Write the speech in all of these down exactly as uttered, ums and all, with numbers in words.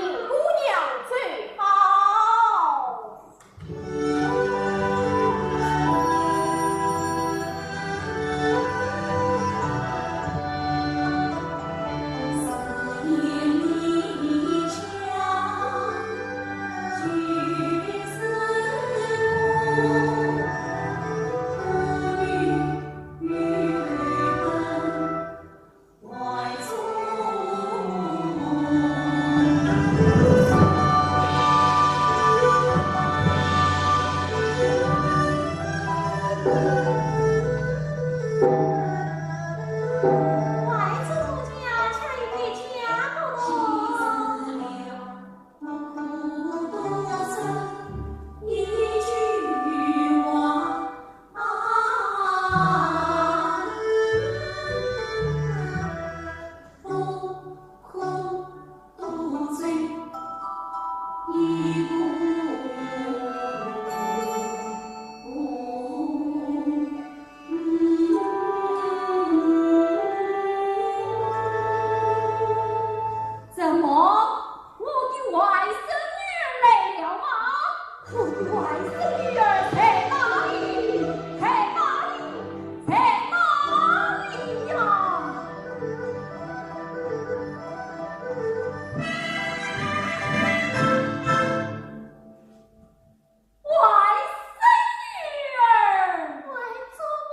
姑娘最好。怎么？我的外甥女儿来了吗？ 我的外甥女儿在哪里？在哪里？在哪里呀？外甥女儿，外祖母。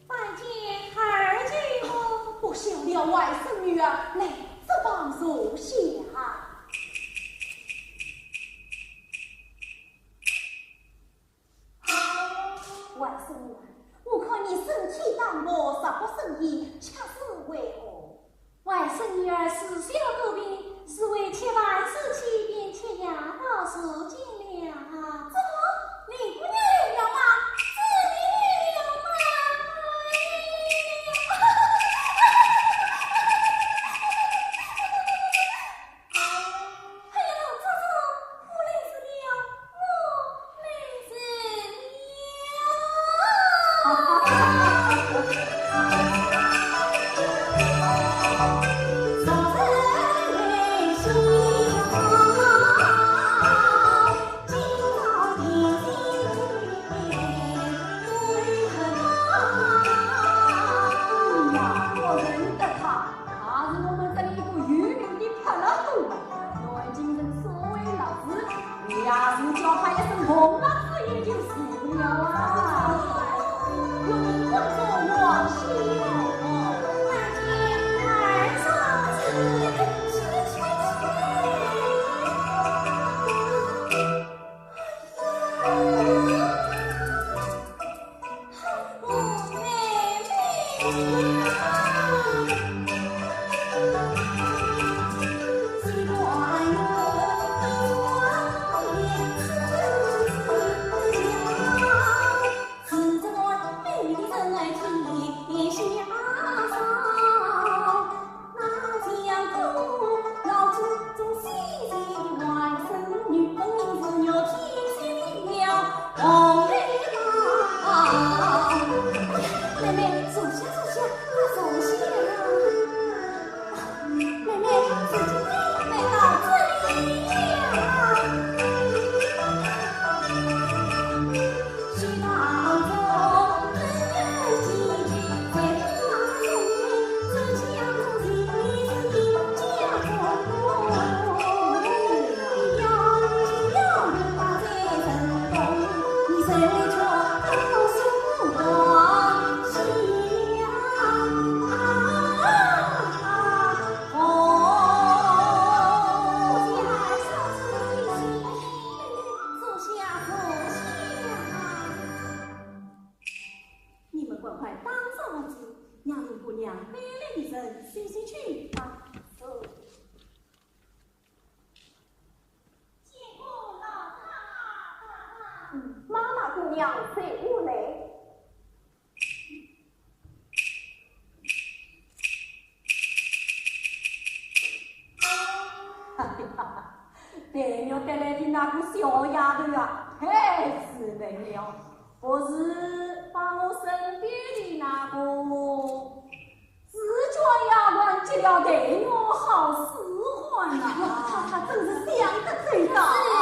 拜见二舅母。不小的外甥女儿，来，这旁坐下。外甥女儿，我看你身体单薄，食不胜烟，却是为何？ 外甥女儿自小多病，是为吃饭时起便吃药到如今了。怎么？林姑娘来了吗？是你来了吗？哎呀！哎呀，老祖宗，我来迟了，我来迟了。人歇歇去吧。是。见过老太太。嗯，妈妈姑娘随我来。哎呀，黛玉得来的那个小丫头啊，太自然了，不是把我身边的那个 紫鹃丫鬟接了黛玉好使唤呐。哈哈，真是想得周到啊。是啊，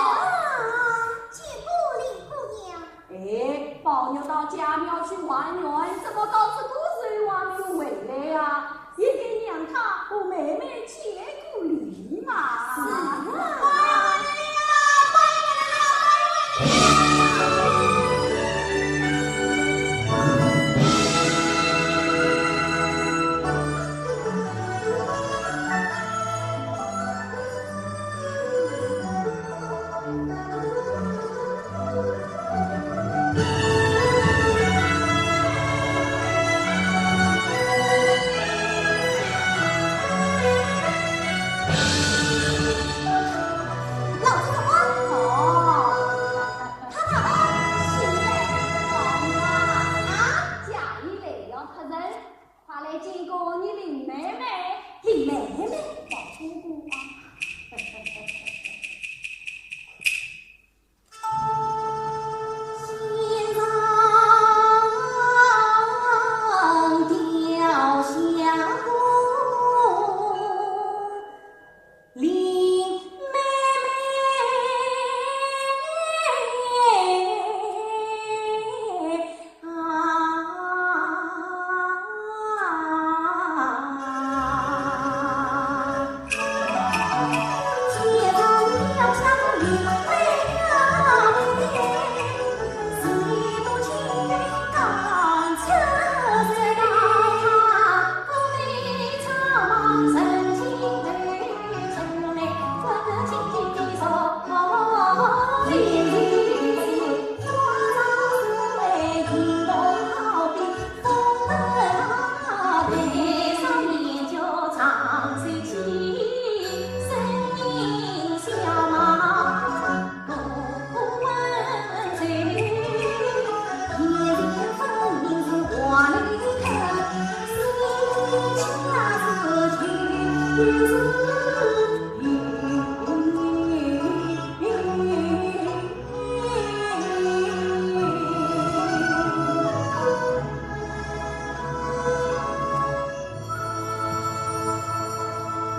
见过林姑娘。哎，宝玉到家庙去还愿，怎么到这个时候还没有回来呀？也给娘她和妹妹见过礼嘛。是啊。老祖宗啊！哦，太太啊，起来。宝玉啊，啊，家里来了客人，快来见过你林妹妹。林妹妹？宝姑姑啊。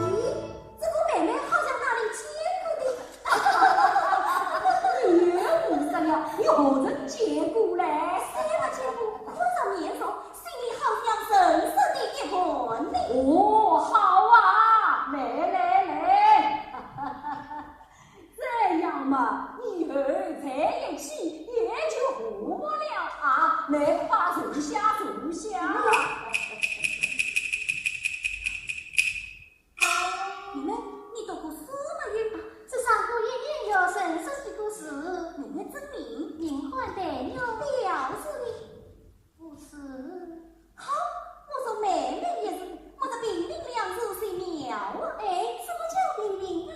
咦，这个妹妹好像哪里见过的？你又胡说了，你何曾见过嘞？虽然见过，看上面容，心里好像认识的一般呢。哦，好啊，来来来。 这样嘛，以后在一起也就和睦了啊。来吧，坐下，坐下。妹妹，你读过书没有？啊，这上过一年有三十几个字。妹妹真名？名唤黛玉。表字呢？ 不是。好，我说妹妹一字，莫得平平两字才妙啊。哎，什么叫平平啊？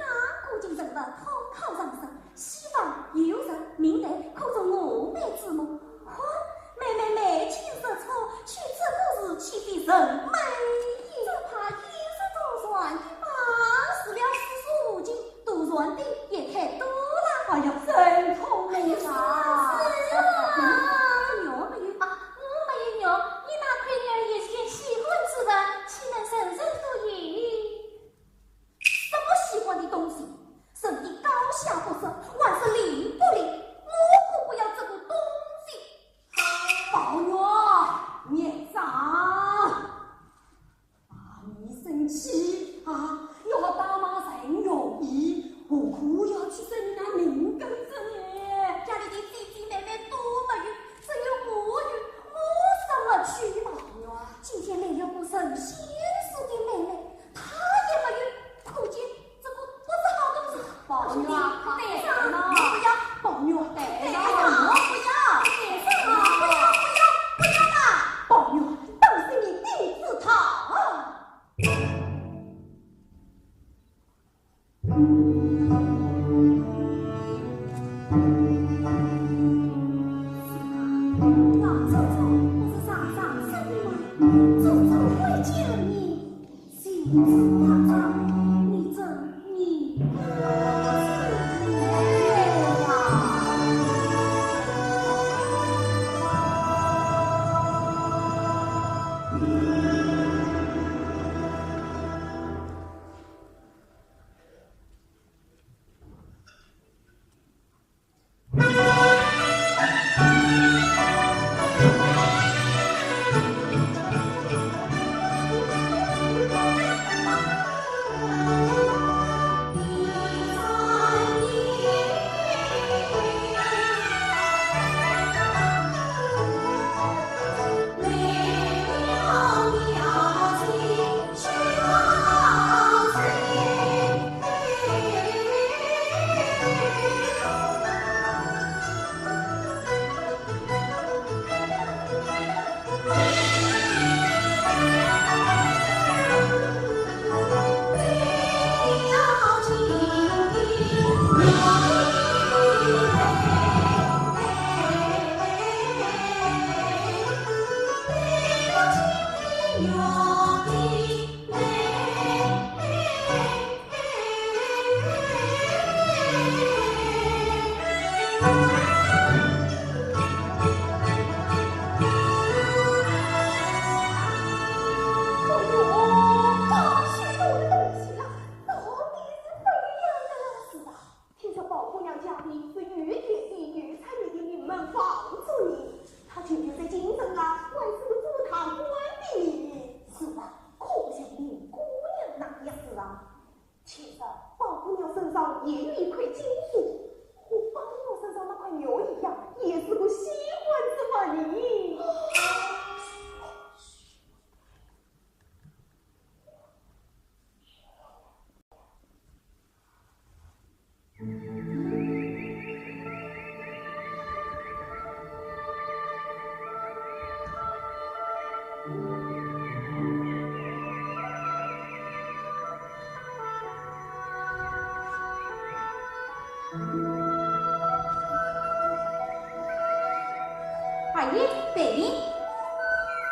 古今人物通考常识，西方、右舌、明代，可做峨眉之目。嚯，妹妹眉清舌错，取这个字岂非人美也？只怕有舌多传的吧。除了四书五经， 多传的也太多了。哎呀，真聪明啊！是啊，是啊。你有没有？啊，我没有。你那块玉也是件稀罕之物，岂能人人都有？什么稀罕的东西？人的高下不说，还是灵不灵？我可不要这个东西。宝玉，孽障！ 啊，你生气啊，要打骂人容易，何苦要去生那命根子呢？家里的姐姐妹妹都没有，只有我有，我怎么去嘛？宝玉啊，今天来了个神仙似的妹妹，她也没有，可见这个不是好东西。宝玉啊，带上，不要。宝玉啊，带上，不要。带上，不要，不要，不要嘛。宝玉啊，当心你钉子踏。老祖宗不是常常说的吗？祖宗会教你，行之大丈，你真应该是啊。哎呦，高兴的东西啊，到底是怎样的事啊？听说宝姑娘家里是有田地、有产业的名门望族呢，她舅舅在京城啊，还是个做堂官的呢。是啊，可不像林姑娘那样是啊。 其实宝姑娘身上也有一块金属，和宝姑娘身上那块玉一样，也是个稀罕之物呢。 二爷，贝明。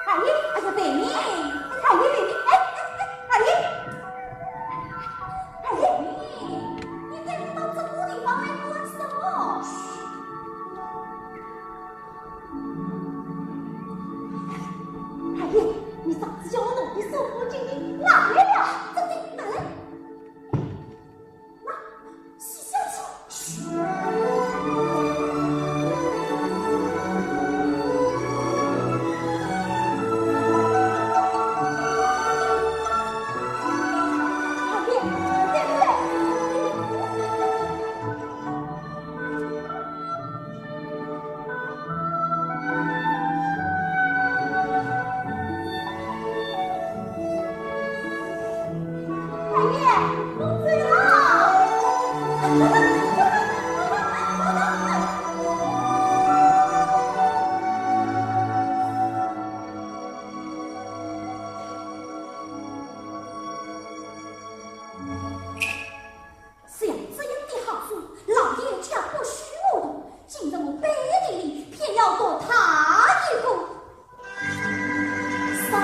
二爷，哎呀，贝明，二爷，贝明，哎，哎，哎，二爷，二爷，你带我到这个地方来干什么？ 二爷，你上次叫我弄的手风琴哪里来了？这，这，拿来。那，洗下去。嘘。二爷，对不对？ 二爷，我醉了。像这样的好书，老爷却不许我读，今日我背地里偏要读他一个。三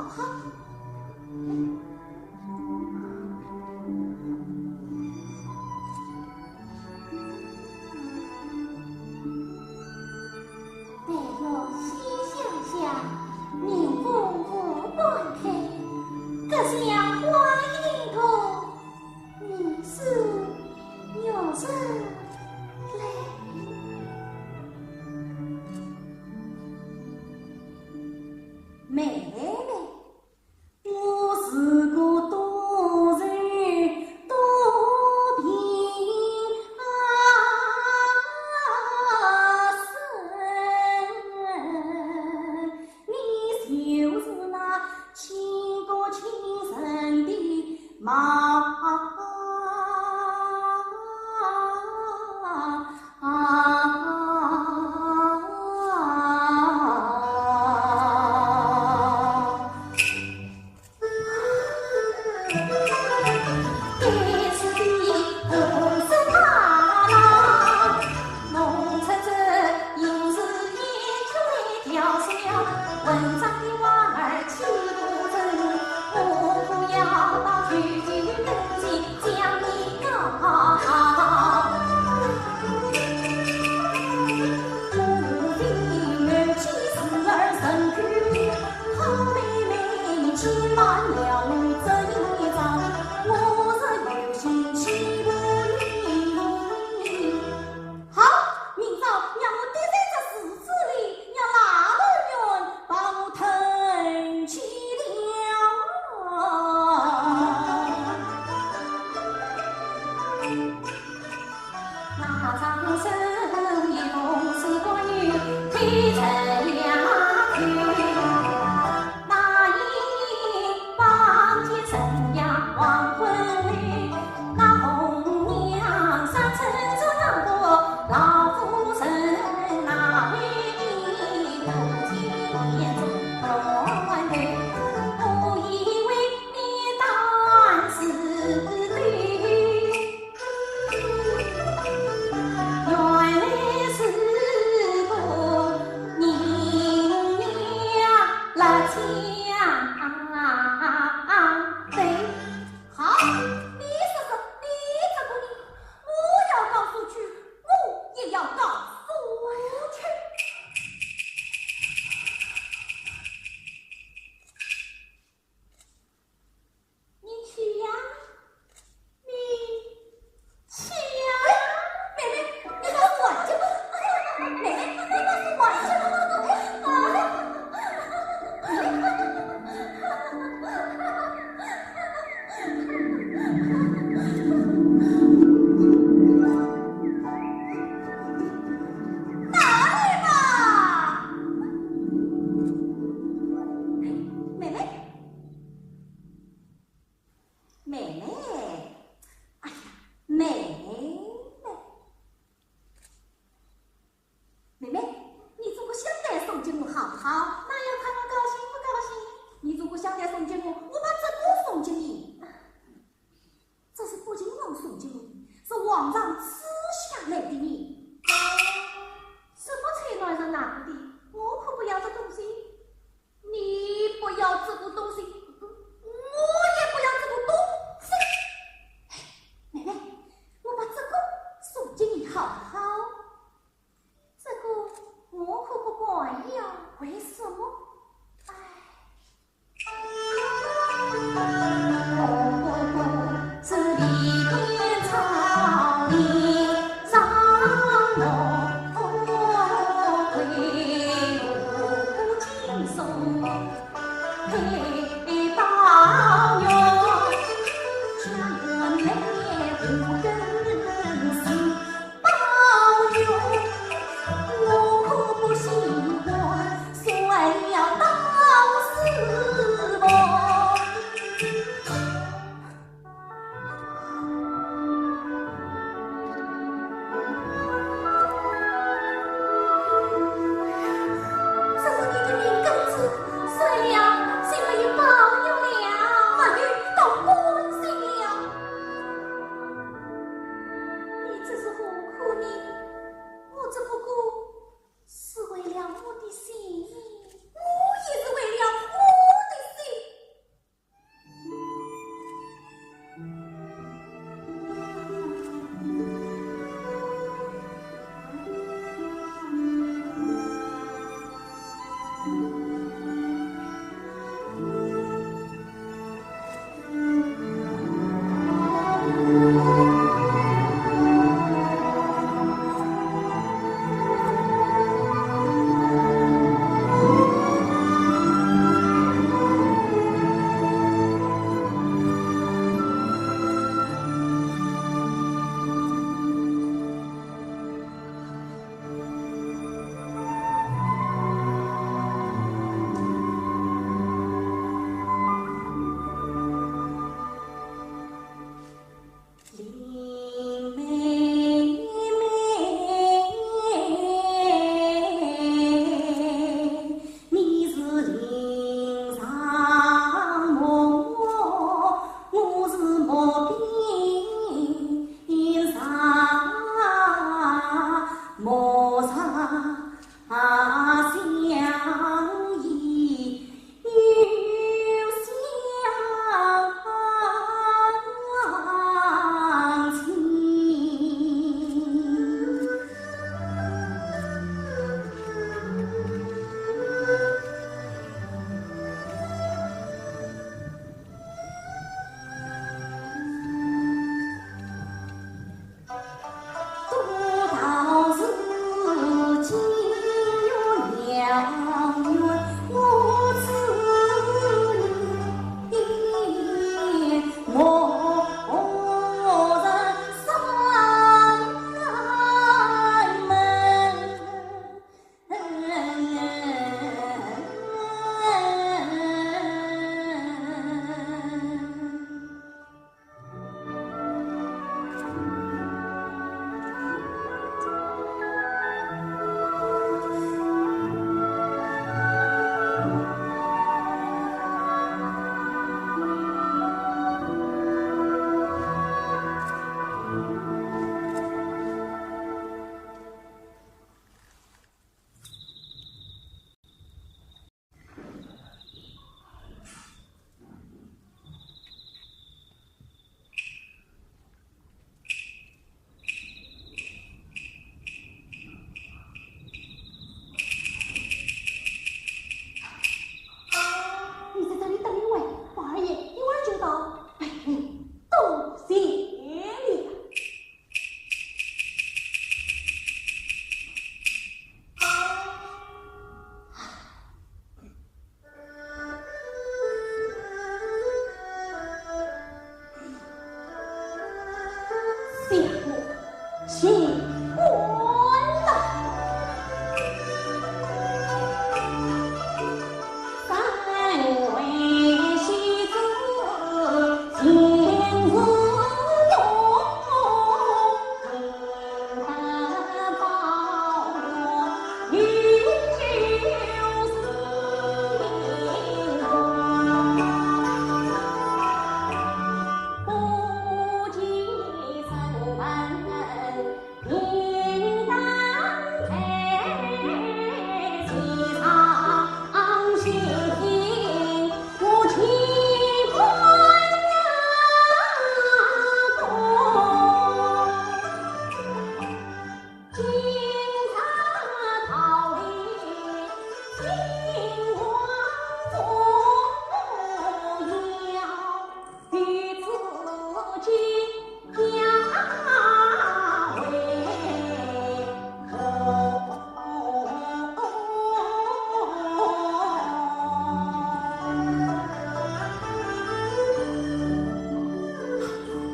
好。待我先想想，民风无半开，各向花影图，你是玉人来。妹妹。 我是个多愁多病啊生，你就是那倾国倾城的貌。好，明朝让我跌在这池子里，让拉拉云把我吞去了。 好，你说说，你这个人，我要告诉去，我也要告诉去。 你去呀，你去呀。哎，妹妹，你告诉我去吧。哎呀，妹妹，你告诉我去吧。哎呀，哪里嘛？哎，妹妹。 妹妹，哎呀，妹妹，妹妹，你做个香袋送给我好不好？那要看我高兴不高兴。你做个香袋送给我，我把这个送给你。这是北静王送给我的，是皇上赐下来的呢。什么才男人拿过的？我可不要这东西。 你不要这个东西，我也不要这个东西。哎，妹妹，我把这个送给你好不好？这个我可不管呀。为什么？哎。这是你的命根子，谁呀？谁没有保佑了？没有，倒关心了。你这是何苦呢？我只不过是为了我的心意。我也是为了我的心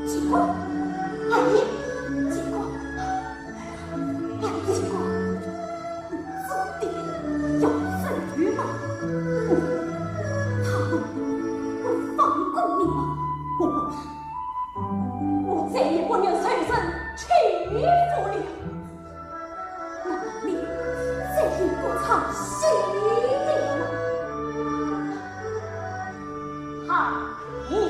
金官，二爷，金官，二爷，金官，你真的要走吗？你，他们会放过你吗？我不怕，我再也不能受人欺负了。 那你再也不唱戏了吗？好，爷爷。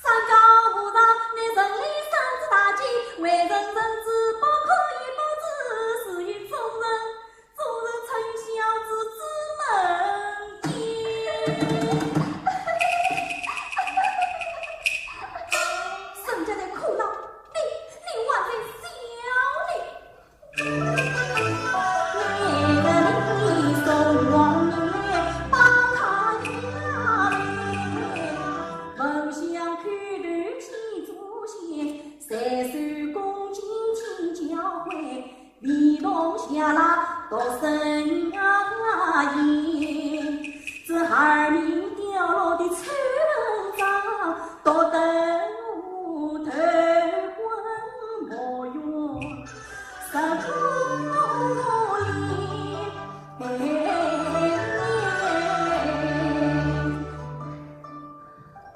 三朝五朝，你人立三子大计，为人臣子不可以不知，是以众人，众人称孝子之门径。人家在苦恼，你，你还在笑呢。 哎，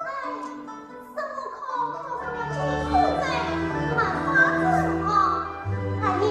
孙悟空，你这是要进宫哉，没法子哦。二爷，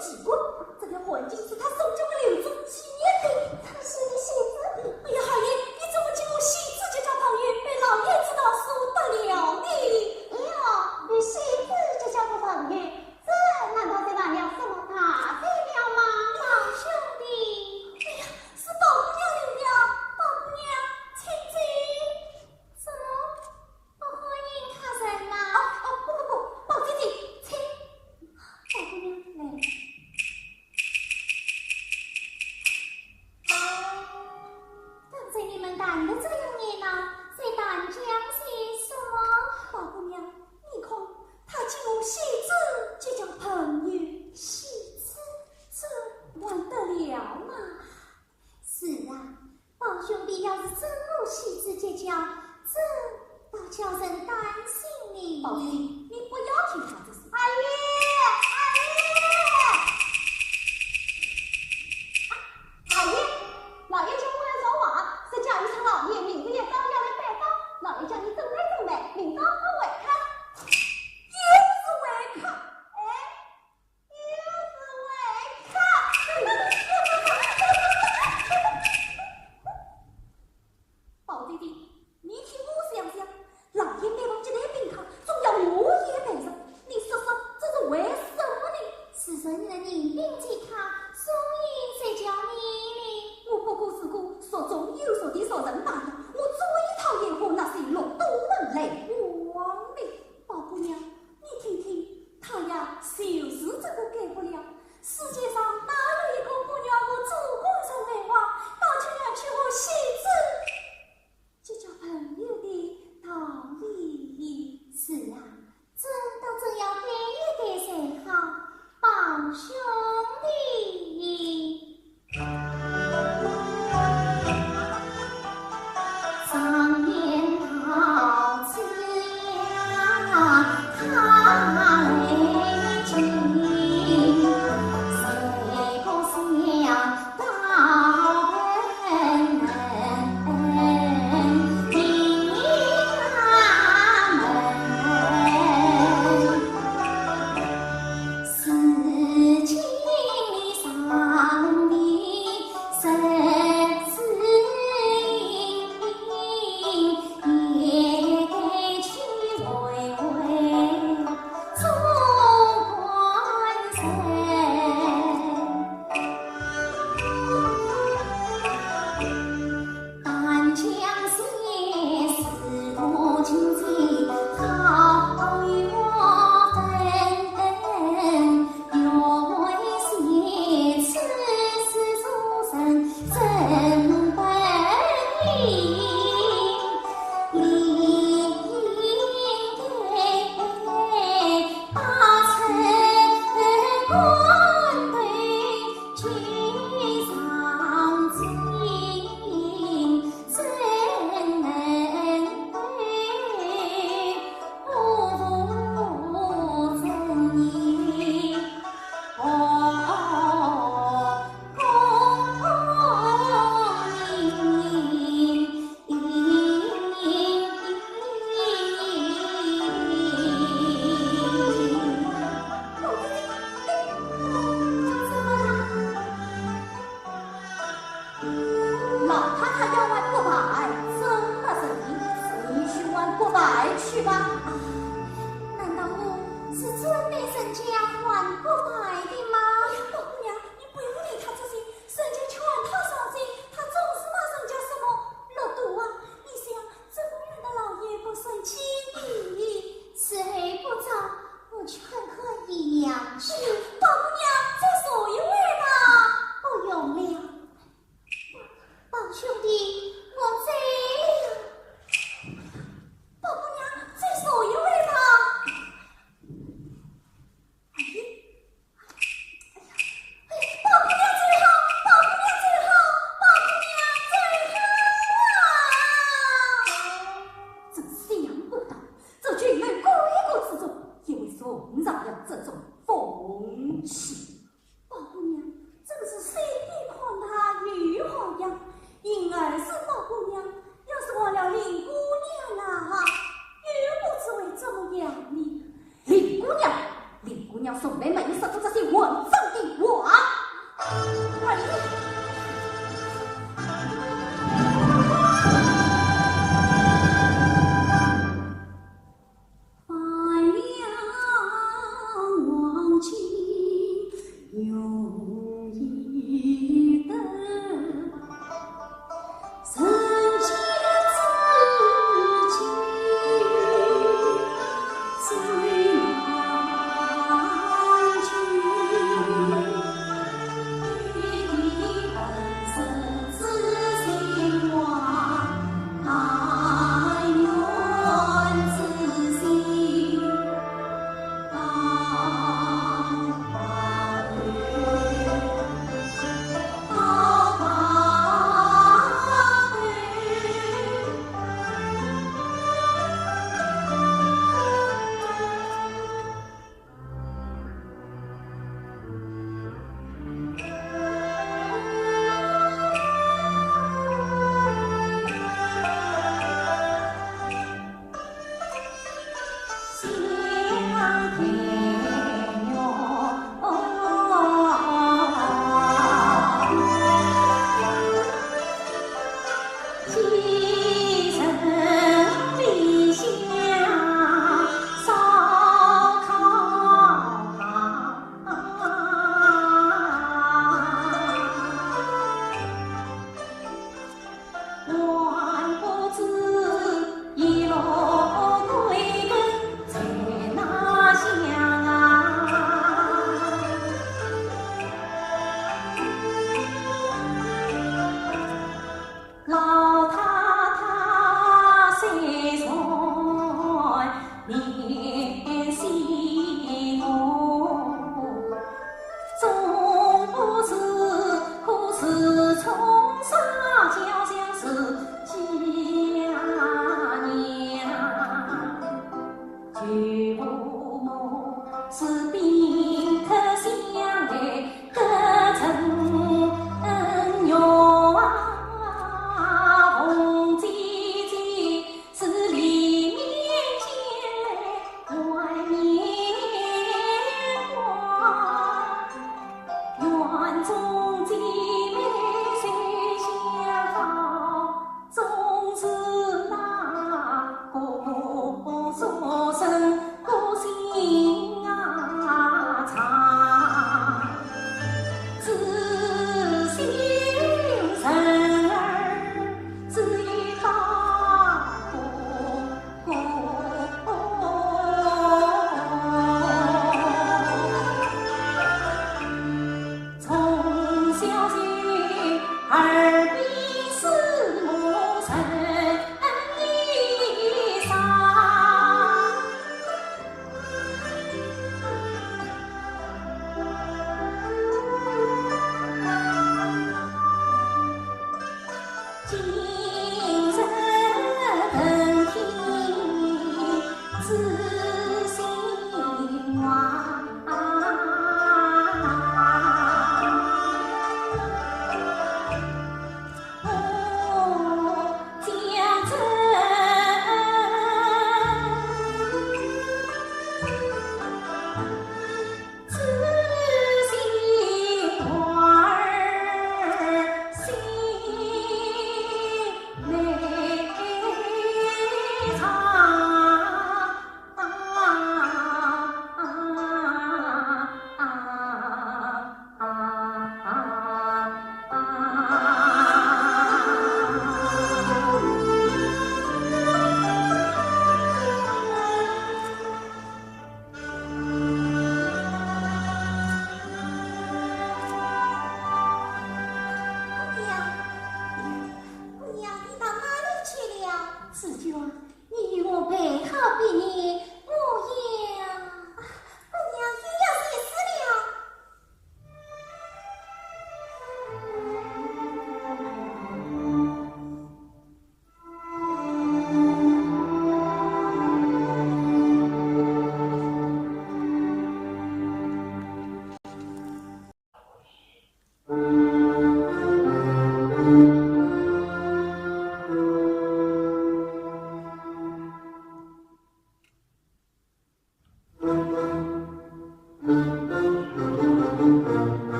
奇怪，这条环巾是他送给我留作纪念的。他是你信子的。哎呀，好爷，你怎么经过信子就叫朋友被老爷知道是不得了的。哎呀，你信子就交个朋友，这难道是犯了什么大罪了吗？老兄弟。哎呀，是宝姑娘留的，宝姑娘，请进。什么？不欢迎客人吗？哦，哦，不，不，不，宝姐姐，请。宝姑娘来了。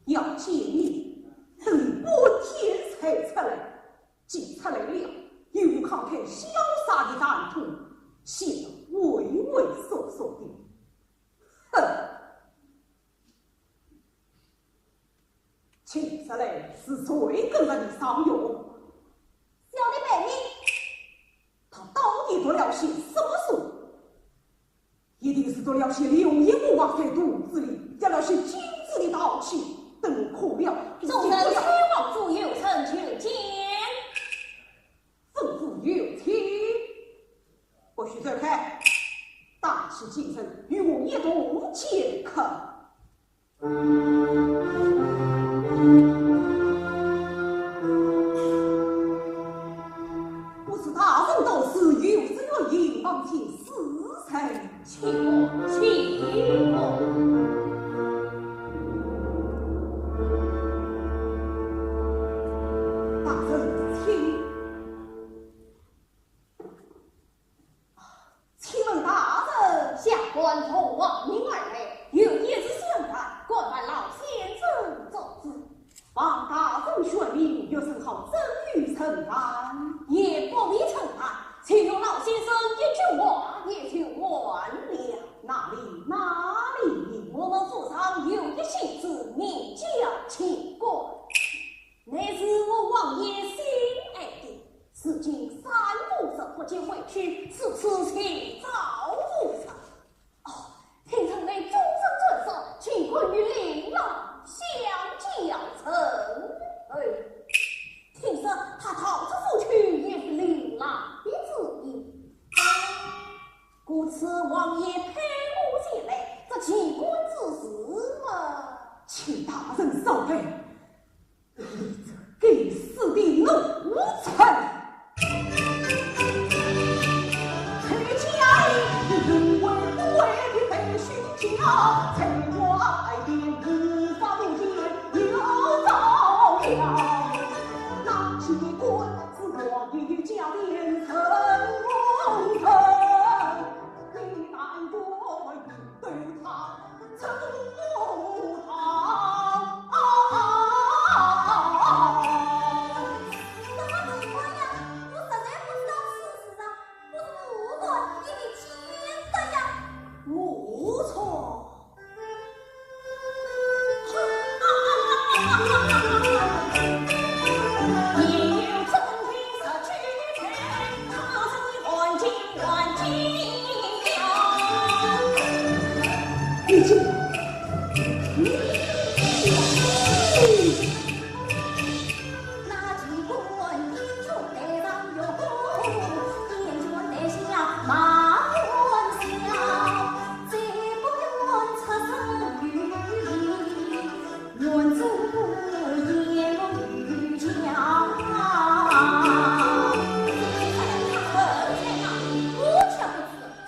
要见你，等你半天才出来，既出来了，又慷慨潇洒的谈吐，显得畏畏缩缩的。哼！请说来，是谁跟着你上学？小的背后。他到底读了些什么书？一定是读了些流言蜈蚣在肚子里，掉了些金子的淘气，等我看了，众人，先往左右，臣求见。吩咐有请。不许走开，打起精神，与我一同见客。 我是大人多事，有事要言，望请恕罪。请坐，请坐。大人请。 请问大人。下官奉王命而来，有一事相谈，敢烦老先生作主。望大人宣明，学生号曾玉，曾谈。也不必曾谈，请容老先生一句话也就完了。哪里，哪里？我们府上有一姓氏，名叫秦观。 乃是我王爷心爱的，如今三五日不见回去，四处寻找无着。哦，听说那终身转世，秦观与令郎相交甚。哎，听说他逃出府去，也是令郎的主意。故此王爷派我前来，这秦观之事嘛，请大人稍待。 你这该死的奴才！那个情况呀，我实在不知道此事啊，不如我一并见得呀。无错。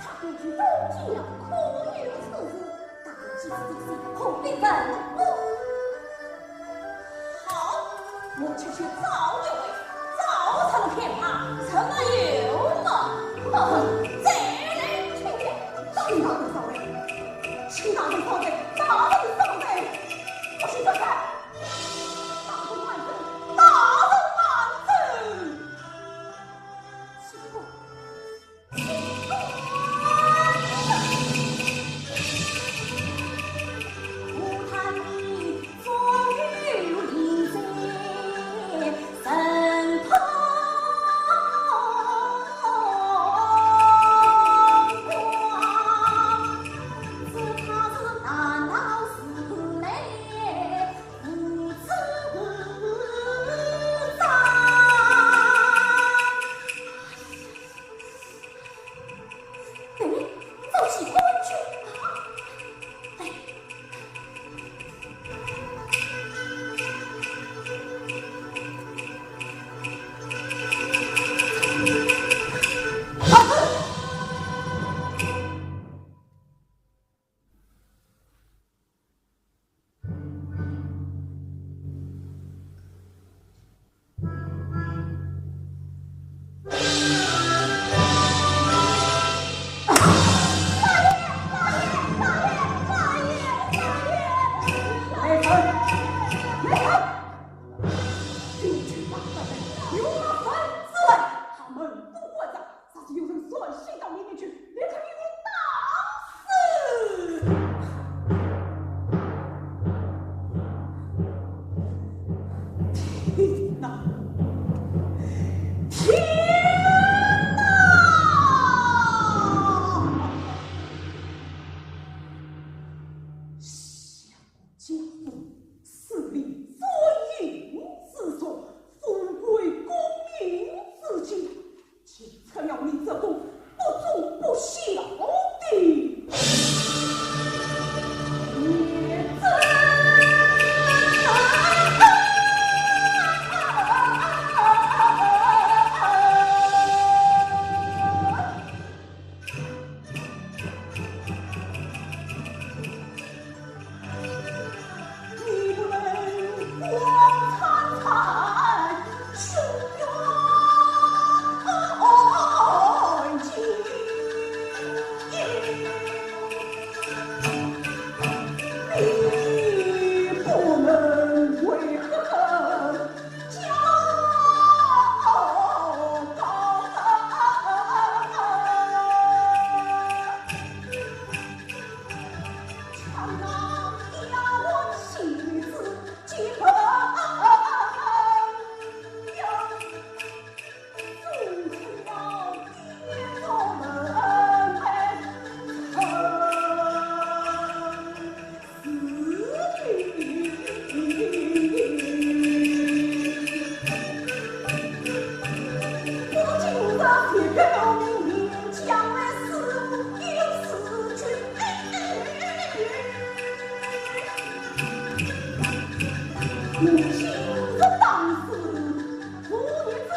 他不知道东京要可有此事，大人既是这个心，何必问我？好，我就去找一回，找他们看他怎么有么？哼，再来听听。请大人稍等，请大人稍等，大人稍等，不许走开！大人慢走，大人慢走！师父。 我今日当是父日子，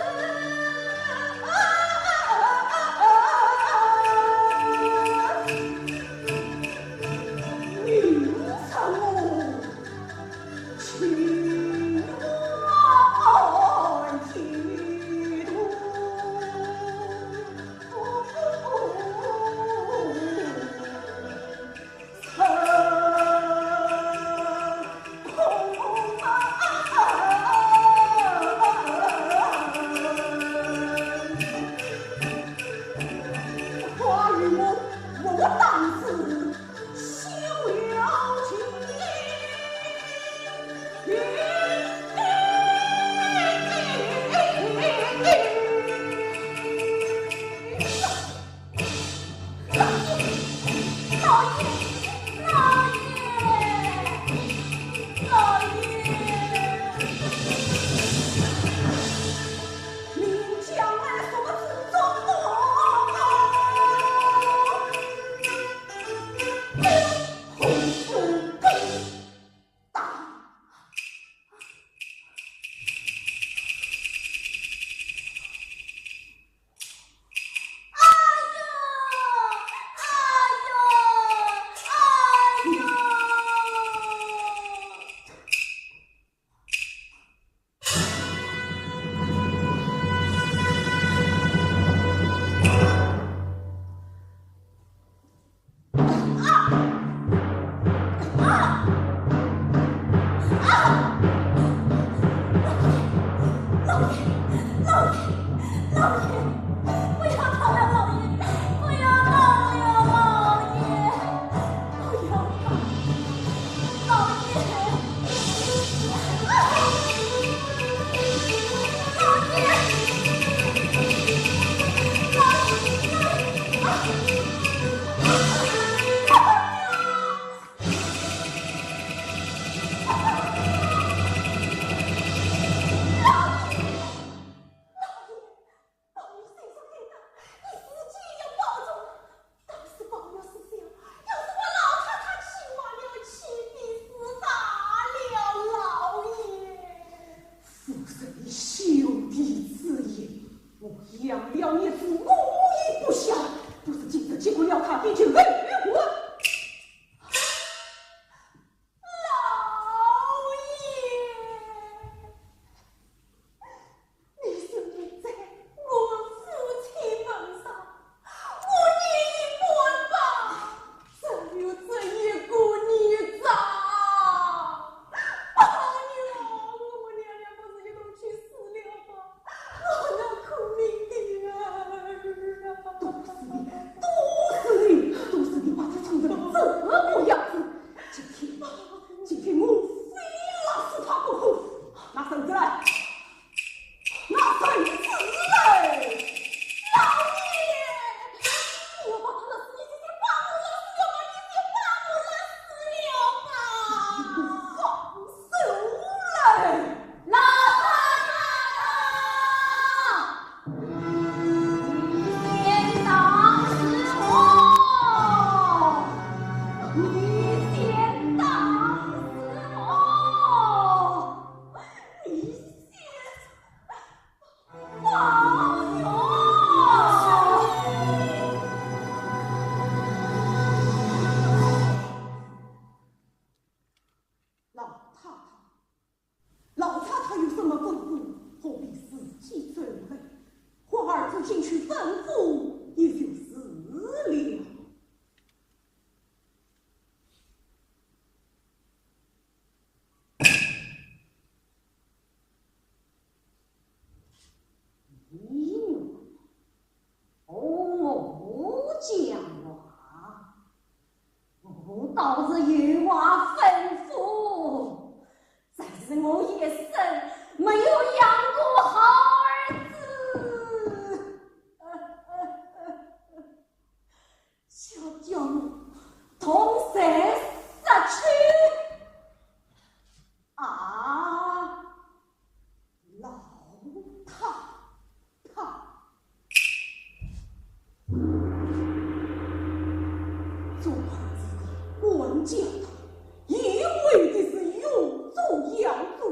你称我情何以度？ 老爷，老爷，老爷，老爷，您将来什么祖宗啊？哎呦，红布更大。 哎呦，哎呦，哎呦！啊！啊！啊！老爷，老爷，老爷，老爷，不要打了，老爷，不要打了，老爷，不要打了，老爷，啊！老爷，老爷，啊！ 宝玉心中感到，你自己要保重。但是宝玉思想，要是我老太太去坏了，岂不是大了，老爷？夫人，你休提此言，我养了你是我也不孝，不如今日结果了她，便就后果。 老爷，你是不在我夫妻门上，我念一半吧，只有这一个念头。宝玉，我们两人不如一同去死了吧。 我那苦命的儿啊！都是你，都是你，都是你把他宠成这个样子。今天，今天我非勒死他不可。拿绳子来，拿绳子来！老爷，你要把他勒死，你就先把我勒死了吧，你先把我勒死了吧！你给我放手来！ 老太太，你先打死我！你先打死我！你先放我！老太太， 老太太有什么吩咐，何必自己走来？花儿走进去吩咐，也就是了。你哦，我讲话，我倒是有话吩咐。 但是我一生没有养过好儿子，小叫我同谁死去啊？老太 他做儿子的管教他，一味的是用重养重，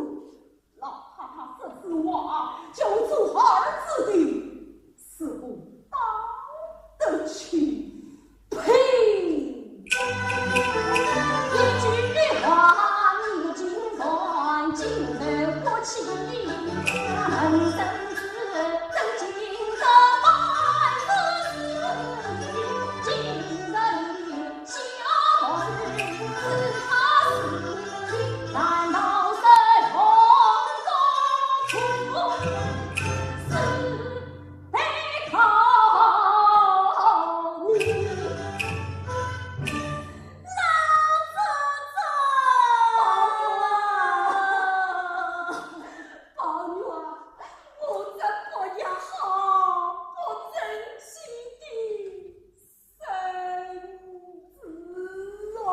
宝玉啊，我这个也好不争气的孙子哦。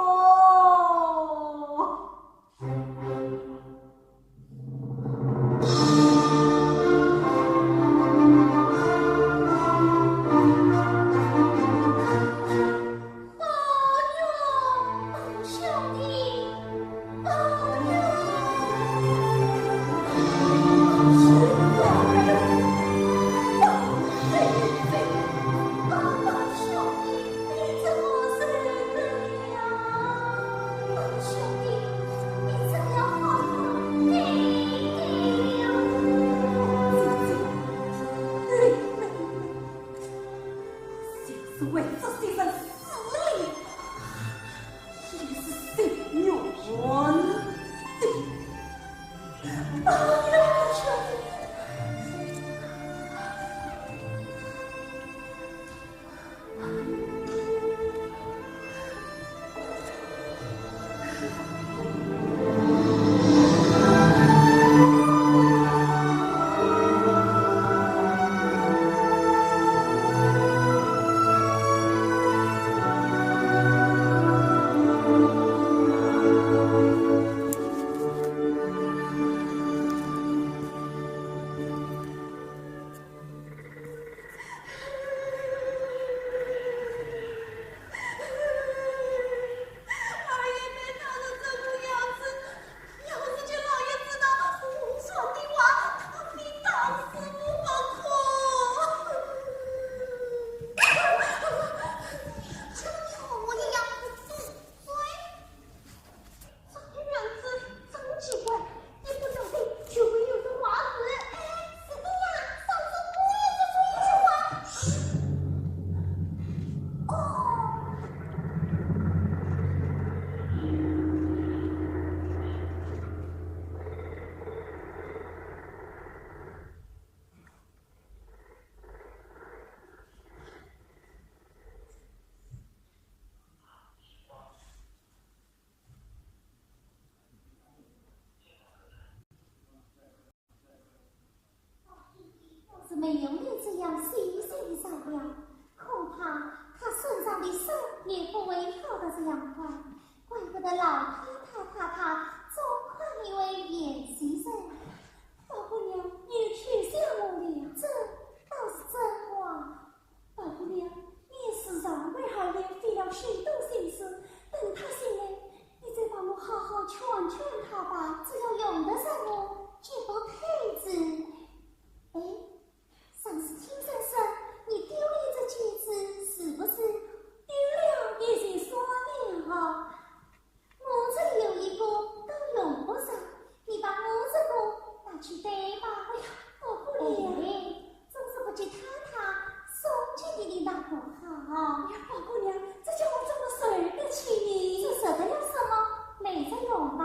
宝兄弟， 就是为这些人死了，也是心愿的。二爷被打成这个样子，要是叫老爷知道我说的话，他非打死我不可。这个臭狐狸呀，住嘴！这个院子真奇怪，一不小心就会有人滑落。哎，是的呀，上次我也是说一句话。嘘。 哦。 要是没有你这样细心的善良，恐怕他身上的伤也不会好得这样快。怪不得老太太她她总夸你为贤婿人。宝姑娘，你取笑我了。这倒是真话。 宝姑娘，你是让为二爷费了许多心思，等他醒来，你再帮我好好劝劝他吧。这又用得着我？绝不配子。哎，上次听人说你丢了这戒指，是不是？丢了也就算了。 我这里有一个都用不上，你把我这个拿去戴吧。哎呀，宝姑娘。哎，总是不及太太送给你的那个好。哎呀，宝姑娘，这叫我怎么受得起你？这舍得了什么？没着用吧。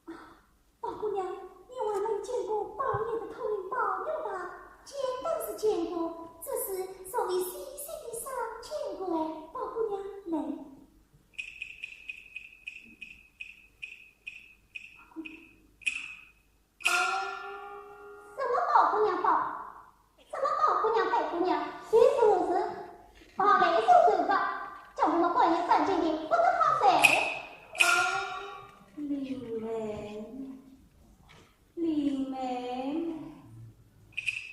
啊，宝姑娘，你还没见过宝玉的通灵宝玉吧？见倒是见过，只是手里细细的赏见过。宝姑娘，来。什么宝姑娘宝？ 什么宝姑娘、白姑娘，有此事，把来者收着，叫我们官人三更天不得好睡。李梅，李梅，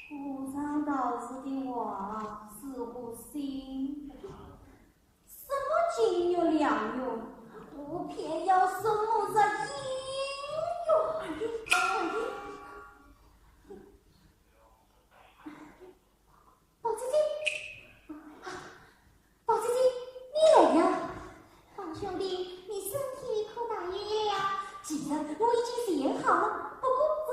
和尚道士的话似乎信。 什么金玉良缘，我偏要什么这银玉良缘。宝姐姐，宝姐姐，你来了。宝兄弟，你身体可大一点了？其实我已经全好了，不过是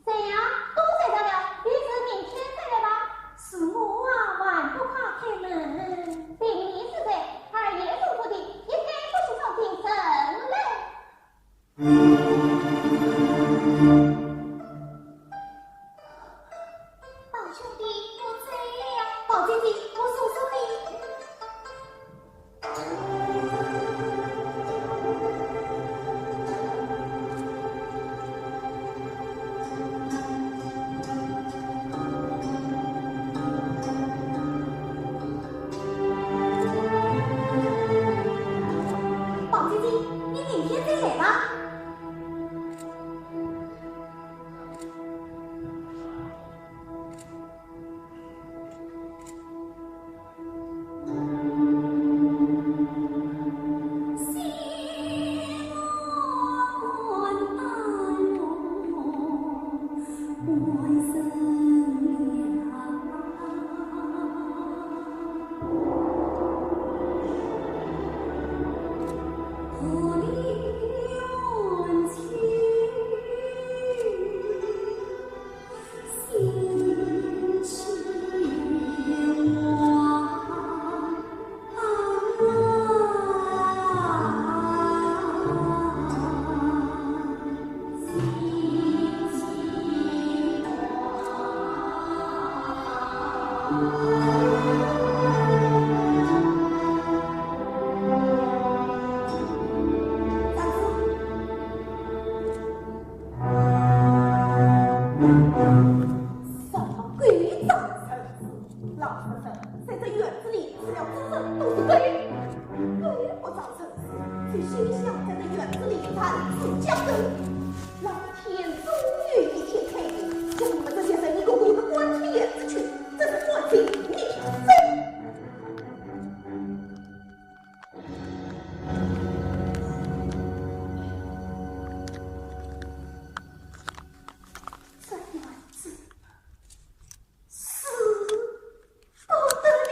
谁呀？都睡着了，你是明天再来吧。是我啊，还不快开门？对你是谁？二爷吩咐的，一天不许上进，怎么来？宝兄弟，我醉了。宝姐姐，我叔叔的。 宝姐姐，你明天再来吧。 什么狗仗人势？老实说，在这院子里，除了主人都是狗。狗不仗人势，谁想在这院子里擅自加狗？老天终有一天开明，将你们这些人一个个关进院子去，这是关进你们。这院子 是不得了。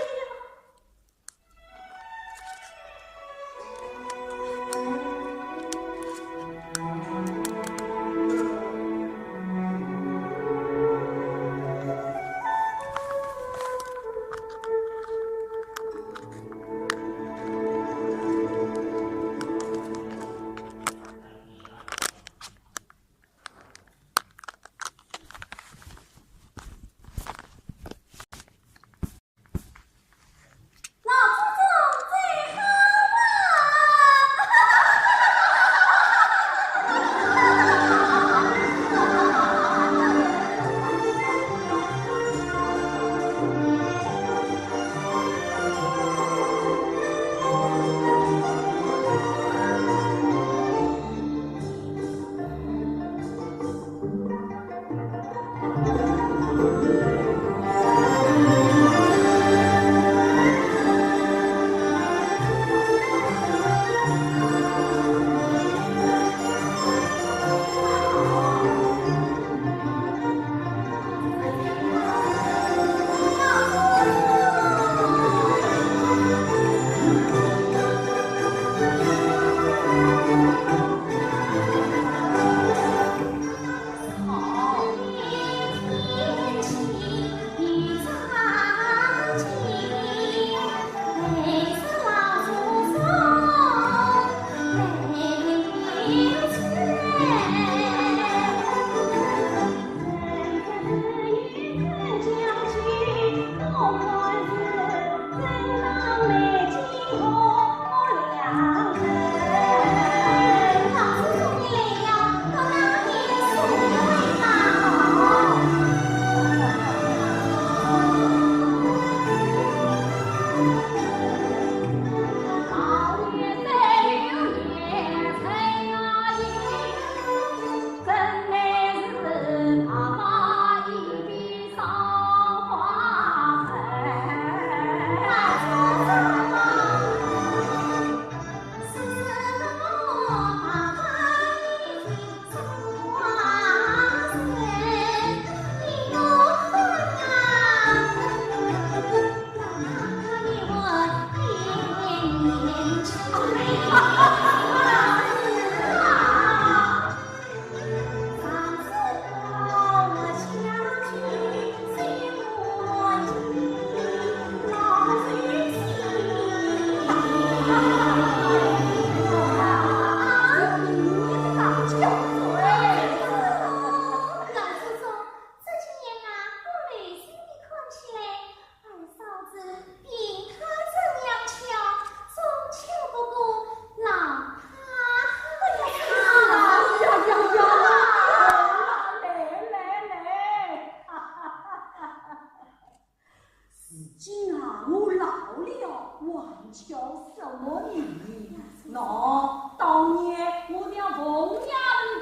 哦，当年我像凤丫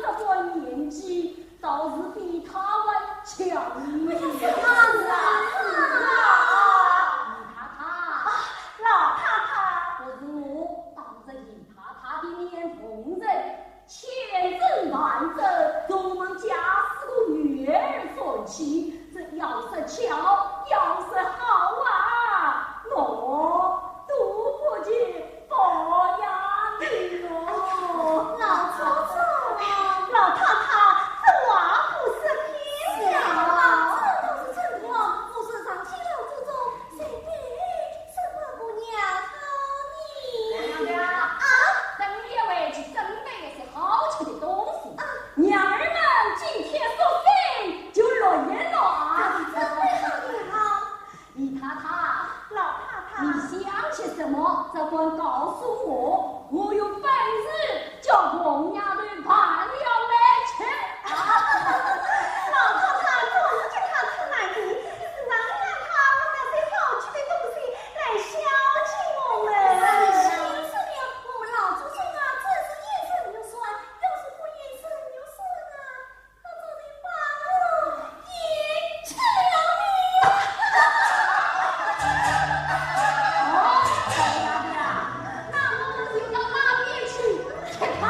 头这般年纪，倒是比她还强。哎呀，是啊，是啊，是啊。姨太太。啊，老太太。不是我当着姨太太的面奉承，千真万确，说我们家是个女儿传奇，这要说巧，要说好啊，喏，都不及 宝丫头哦。老祖宗。老太太，这话不是骗的。是啊，这倒是真的。我是上天老祖宗，谁比沈官姑娘好呢？哎呀，啊？等一回去准备一些好吃的东西。啊。娘儿们今天索性就乐一乐啊。准备好了。 姨太太，老太太，你想吃什么，只管告诉我，我有本事叫凤丫头办了来吃。老太太，总是叫她吃慢点，是让你让她，我拿些好吃的东西来孝敬我们。哎呀，是的，我们老祖宗啊，真是言传又传，要是不言传又传啊。 他早就把我咽吃了呢。哦，小丫头啊，那我们就到那边去吃汤吧。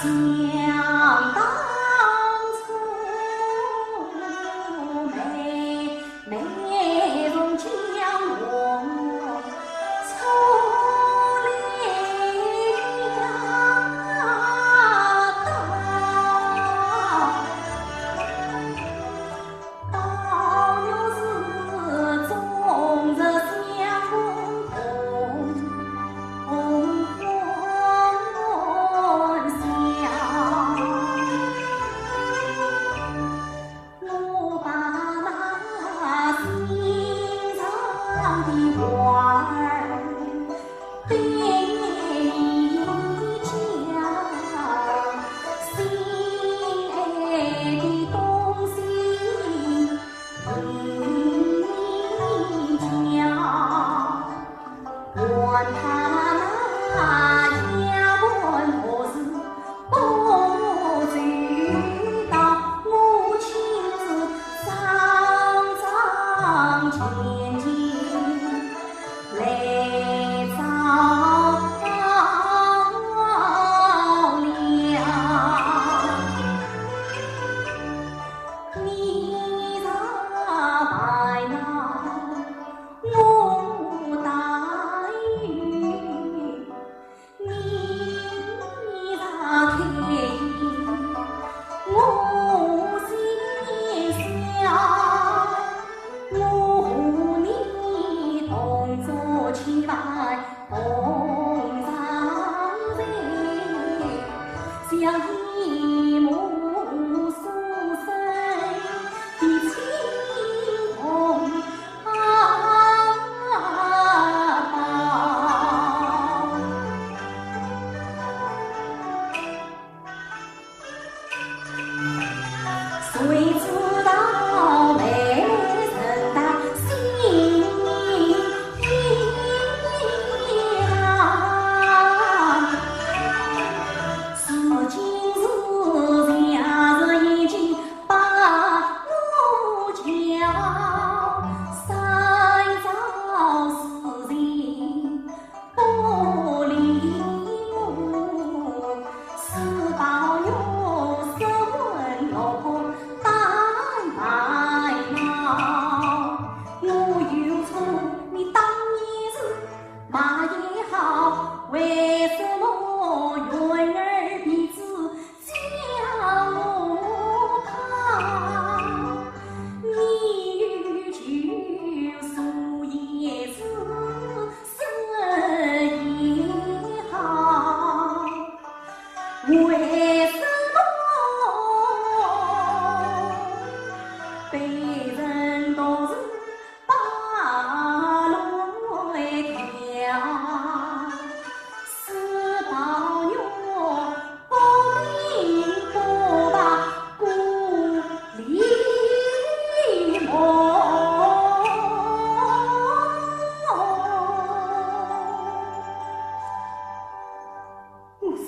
我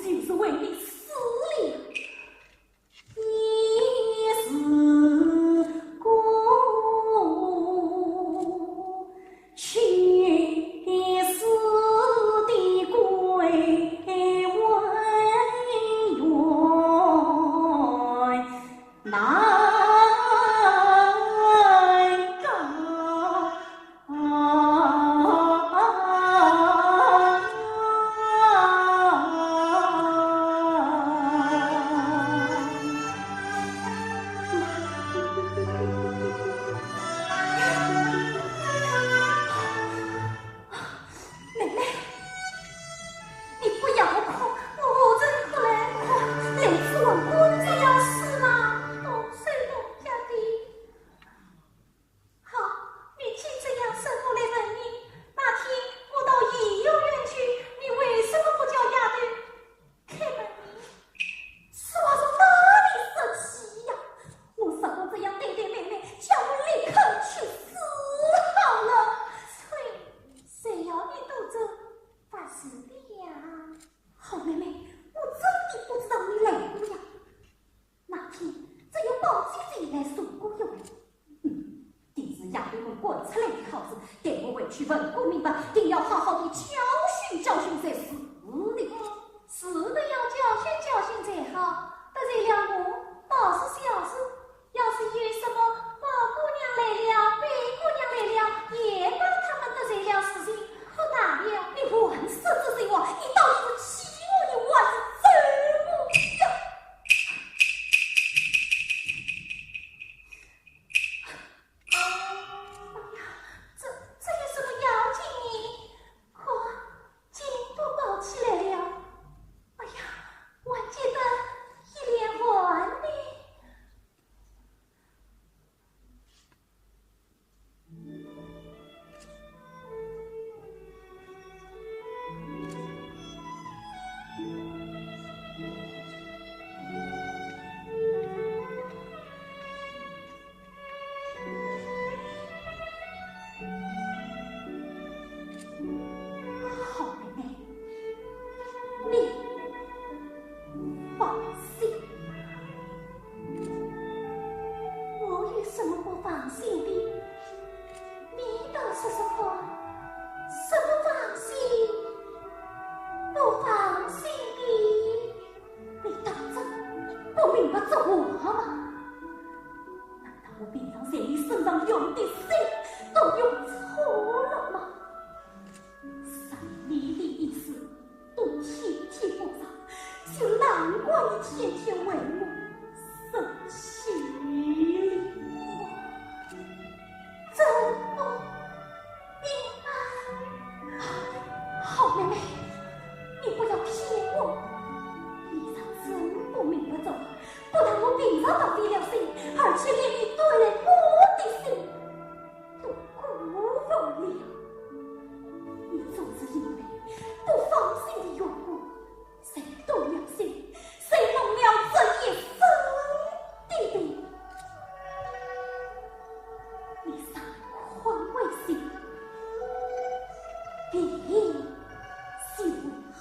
就是为你死了。天天为我受气了。怎么办？好妹妹，你不要骗我，你若真不明白这，不但我平常倒费了心，而且连你对我的心都辜负了。你总是因为不放心的缘故，谁动了心，谁弄了这一身的病。你常宽慰些，病就会好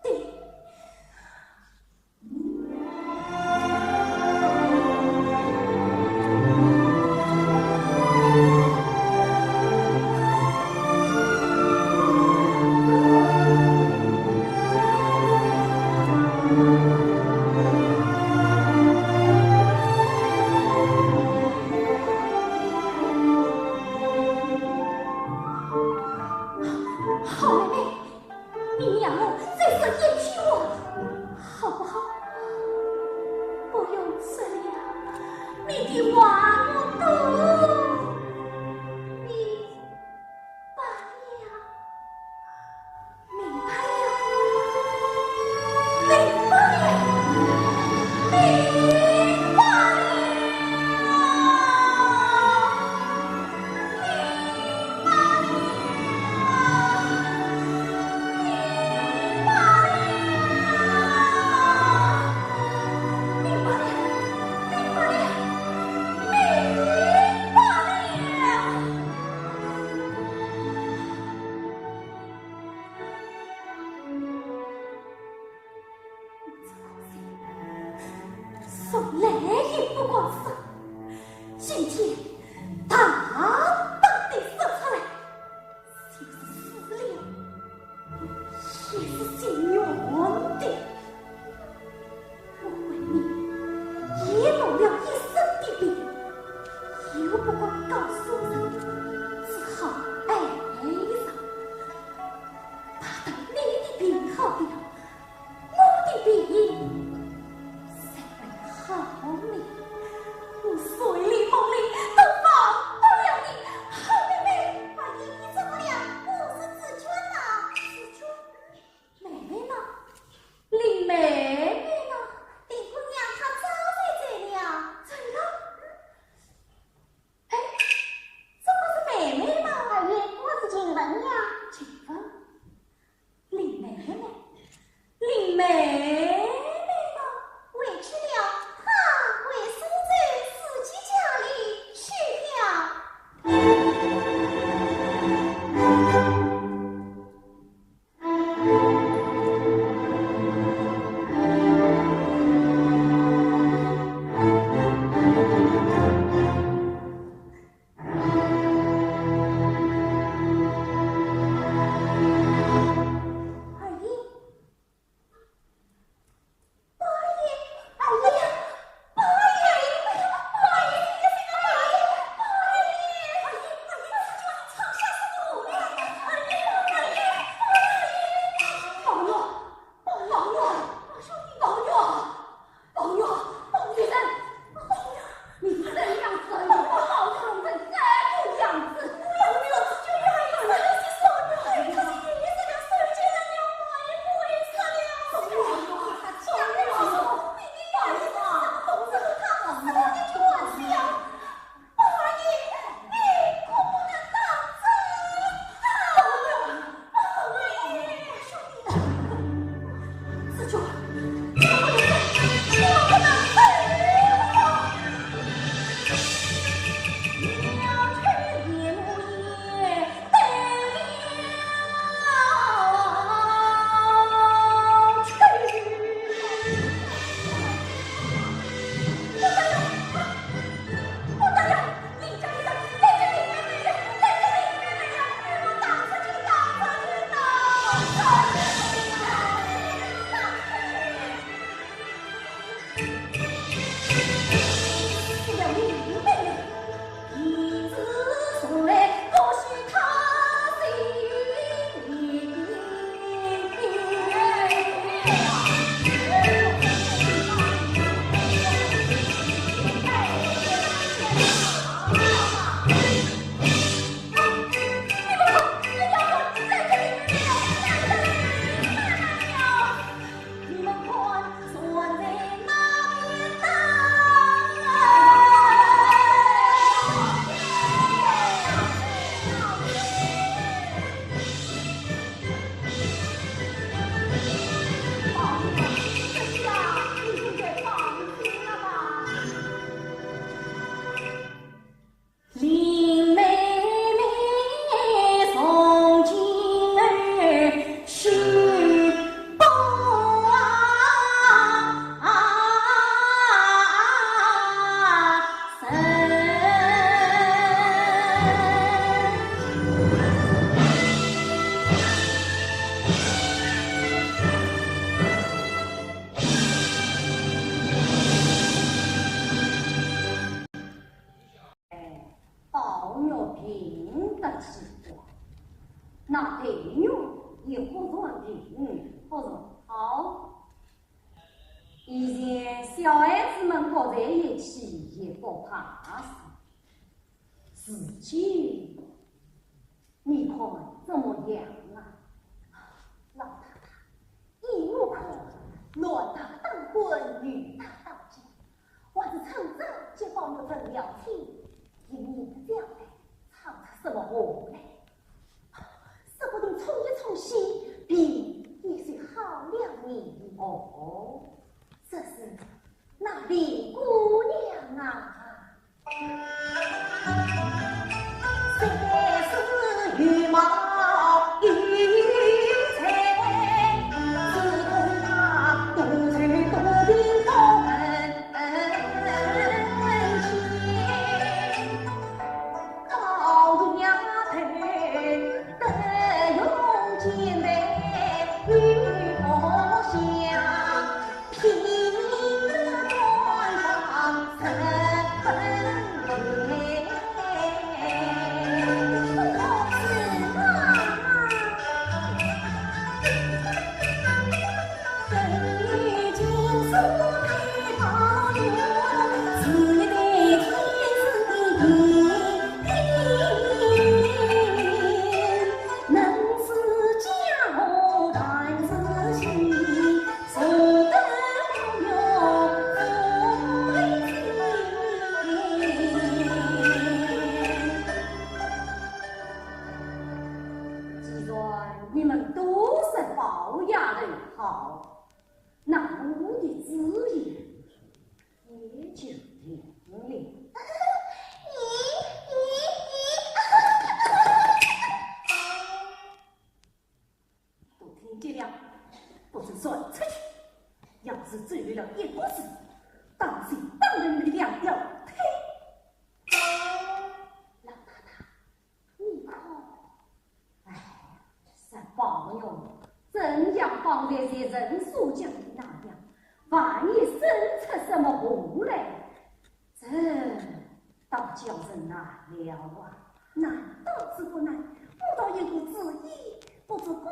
的。那对牛也不算平，不算好。以前小孩子们抱在一起也不怕事，如今你看怎么样啊？老太太，依我看，男大当婚，女大当嫁，还是趁早结婚了成了亲，一年的将来唱出什么红来。 说不定冲一冲喜，病也就好了呢。哦，这是那林姑娘啊。既然你们都说宝丫头好，那我的主意也就定了。都听见了，不准传出去。要是走漏了一个字，当心当着你们两条腿。老太太，你看，哎，这宝玉怎样方才像人所讲的那样，万一生出什么祸来，这倒叫人难料啊。难倒是不难，不到有个主意，不知姑妈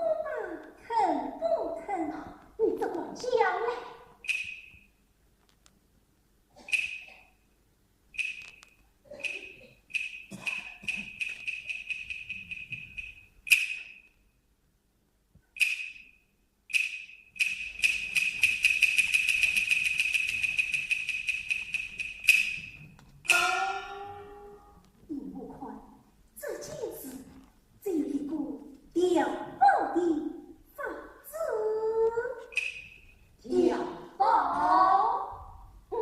肯不肯？你只管讲来。 依我看，这件事只有一个调包的法子。调包？嗯。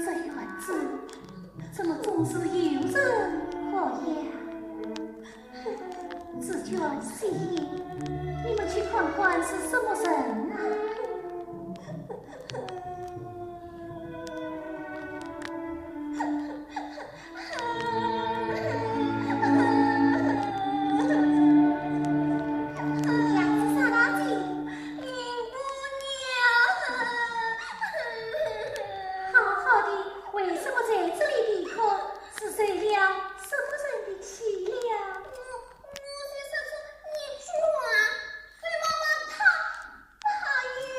这院子怎么总是有人哭呀？紫鹃、夕颜，你们去看看是什么人啊？好好的，为什么在这里啼哭？是受了什么人的气了？我，我是受了你说啊，被妈妈打，打呀。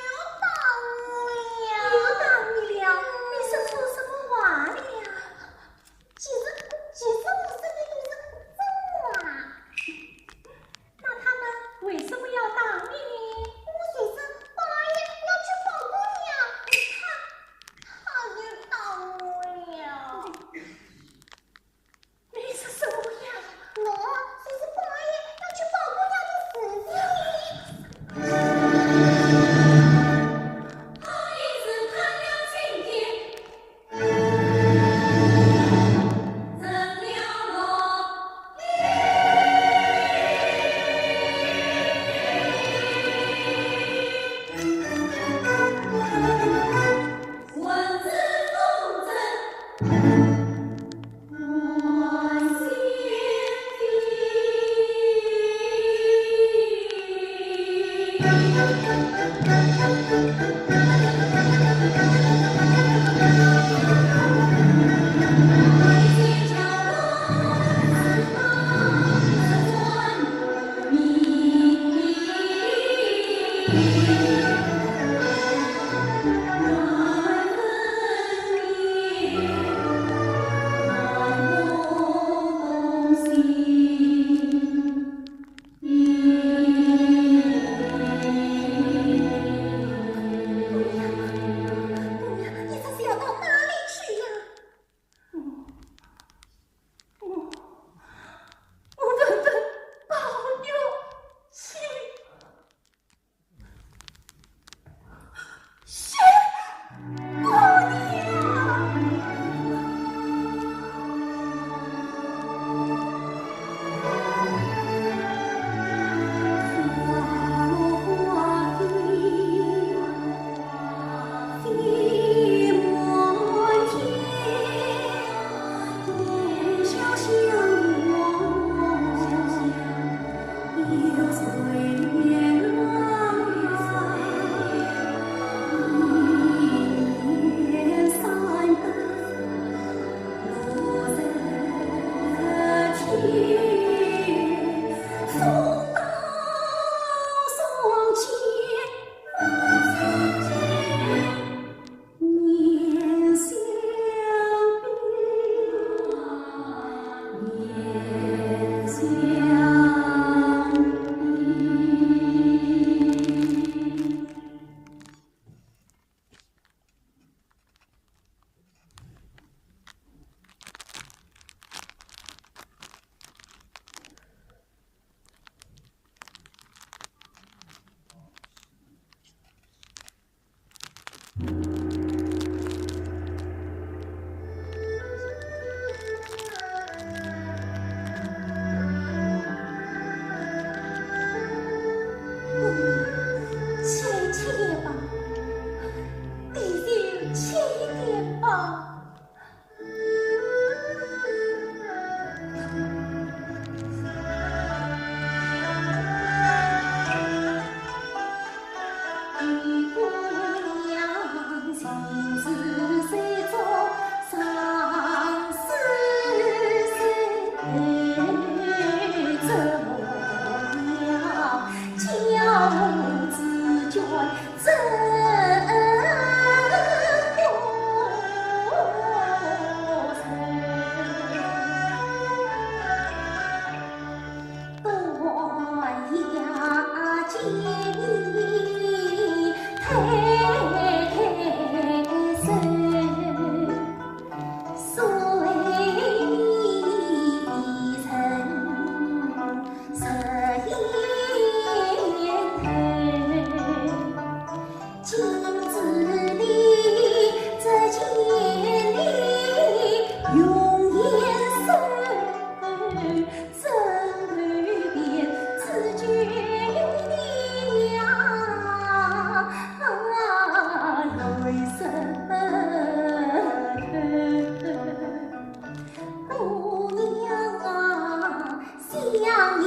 想你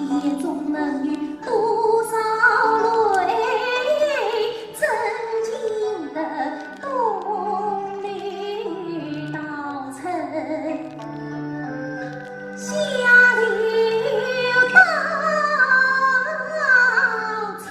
眼中能有多少泪，怎经得动你到春夏秋冬秋。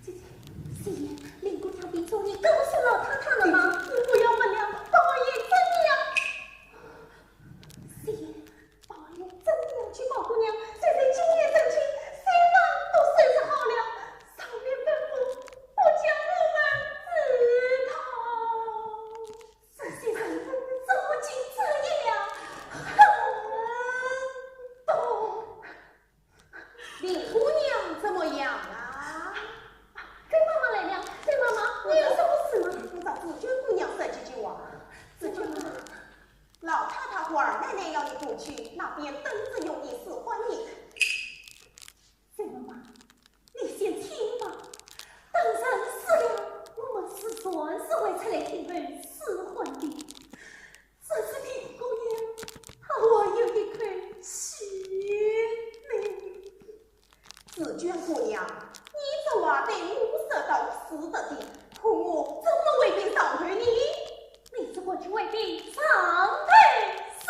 姐姐，谢爷，林姑娘的主意告诉老太太了吗？你不要问了，宝二爷怎样？谢爷，宝二爷真的要娶宝姑娘，虽然今夜成亲，新房都收拾好了，上面吩咐不叫我们知道。这些人怎么竟这样狠毒？ 林姑娘怎么样啊？周妈妈来了，周妈妈，你有什么事吗？我找紫鹃姑娘说几句话。紫鹃啊，老太太和二奶奶要你过去，那边等着有你使唤你。周妈妈，你先听吧。等人死了，我们自然是会出来听候使唤的。 这是林姑娘，她还有一口气呢。紫鹃姑娘，你这话对我说倒是的，可我怎么回禀上头呢？你只管去回禀上头说。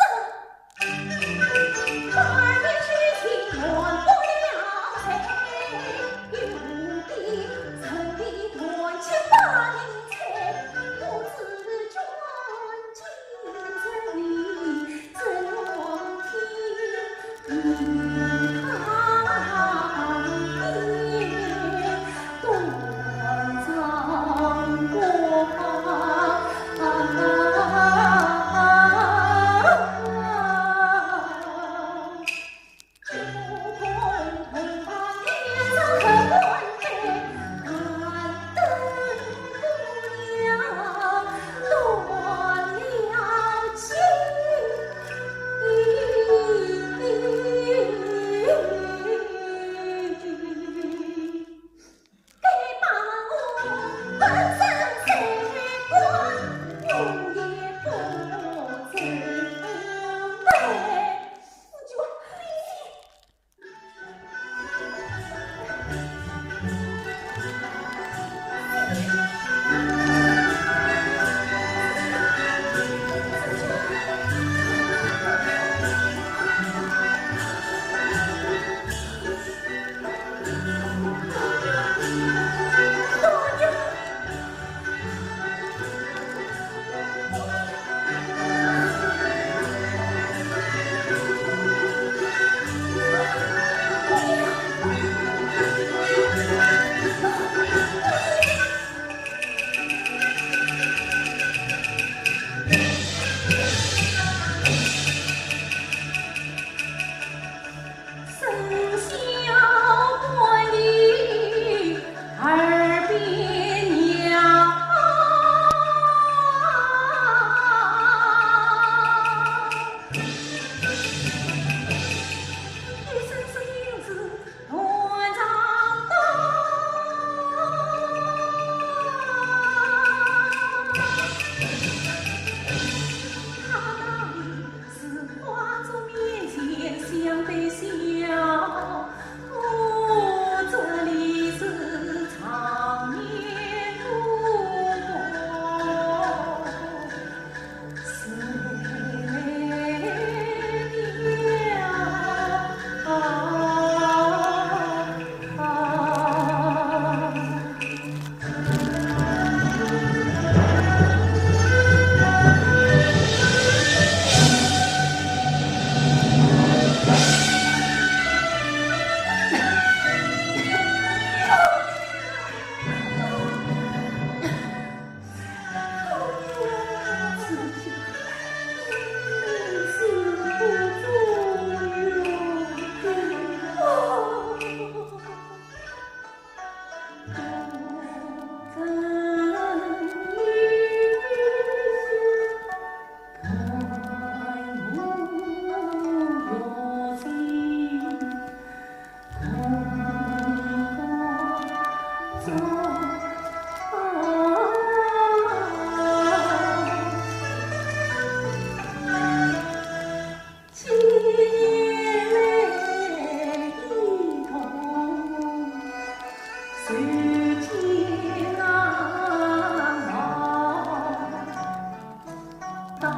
到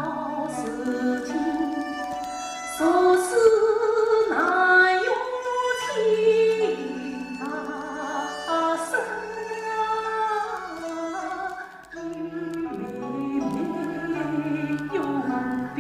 如今，世事难有情啊，生啊，妹妹永别。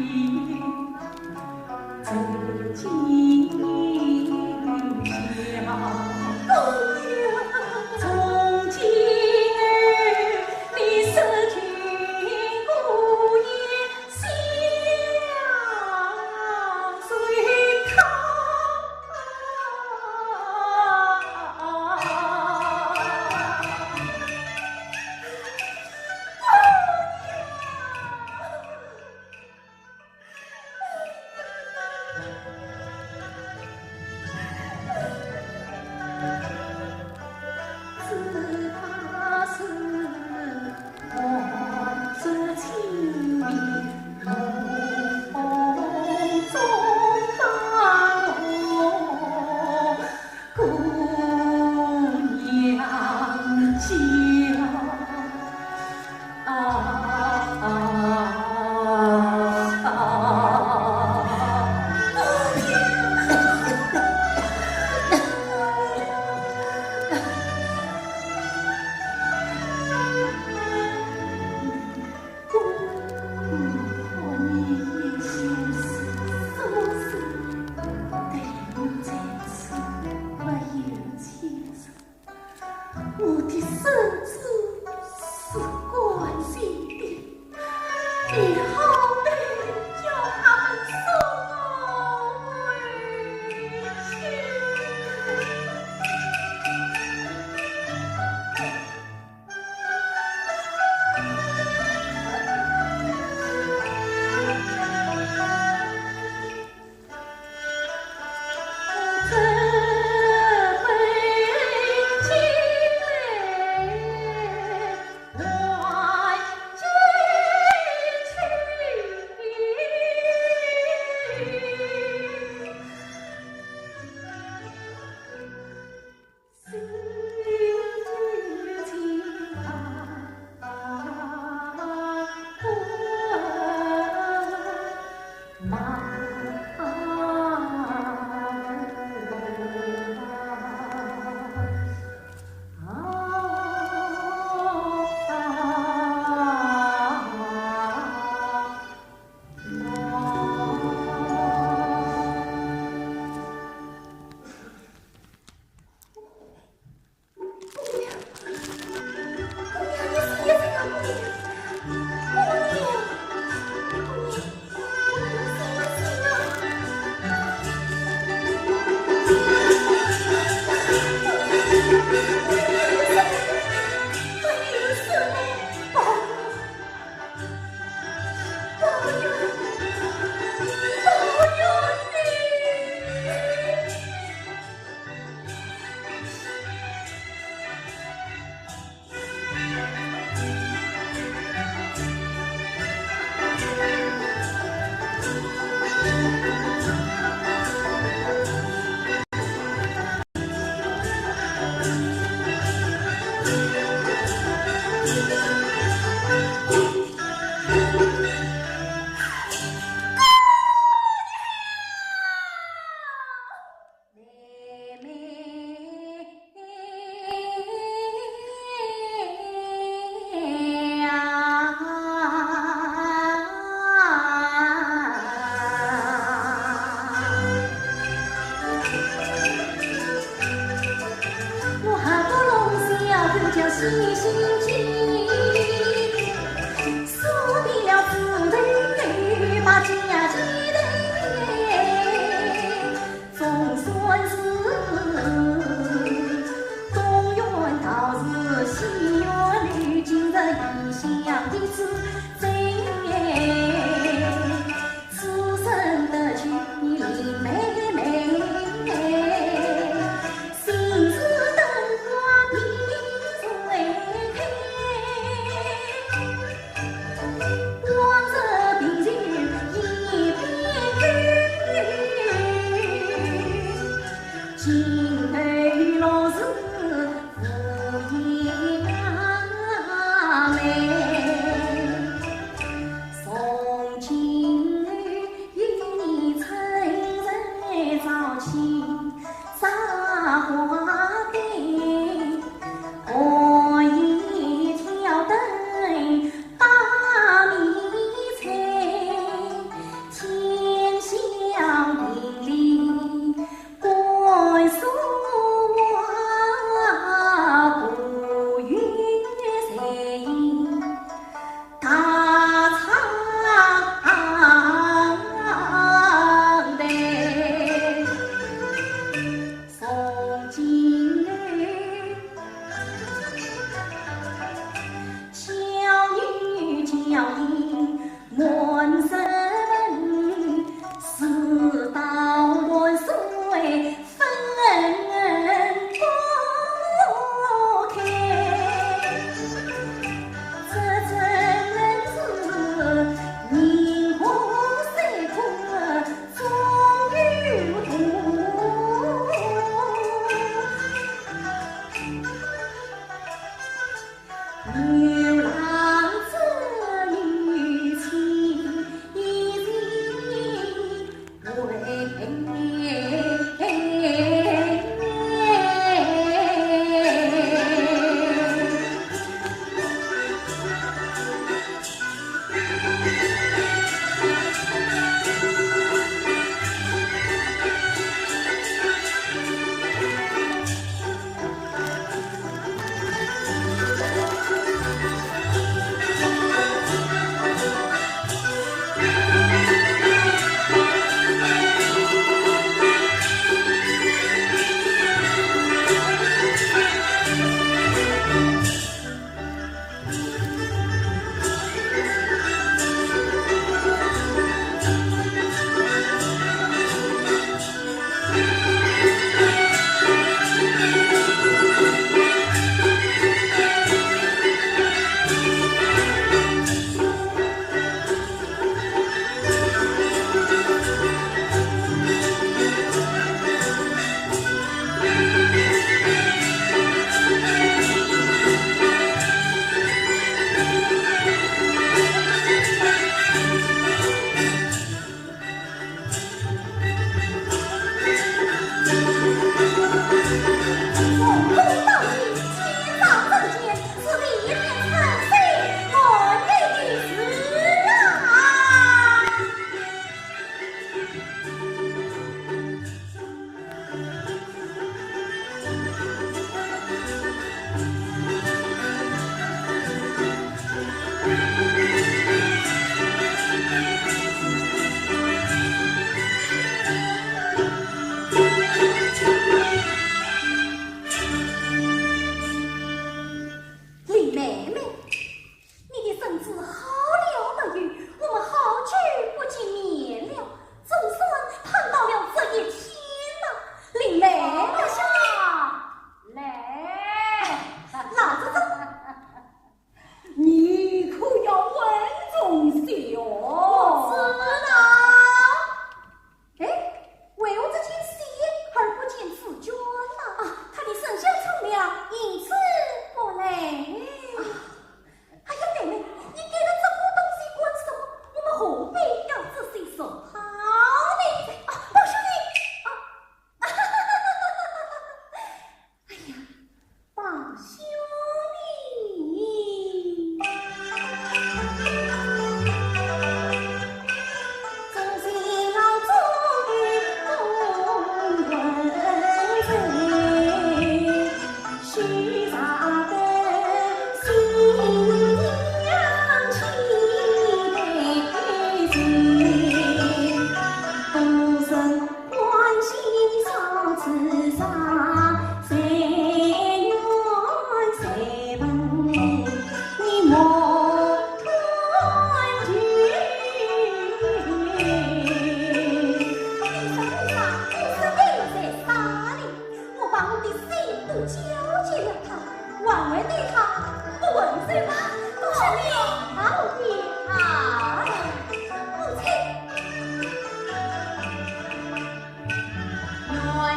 我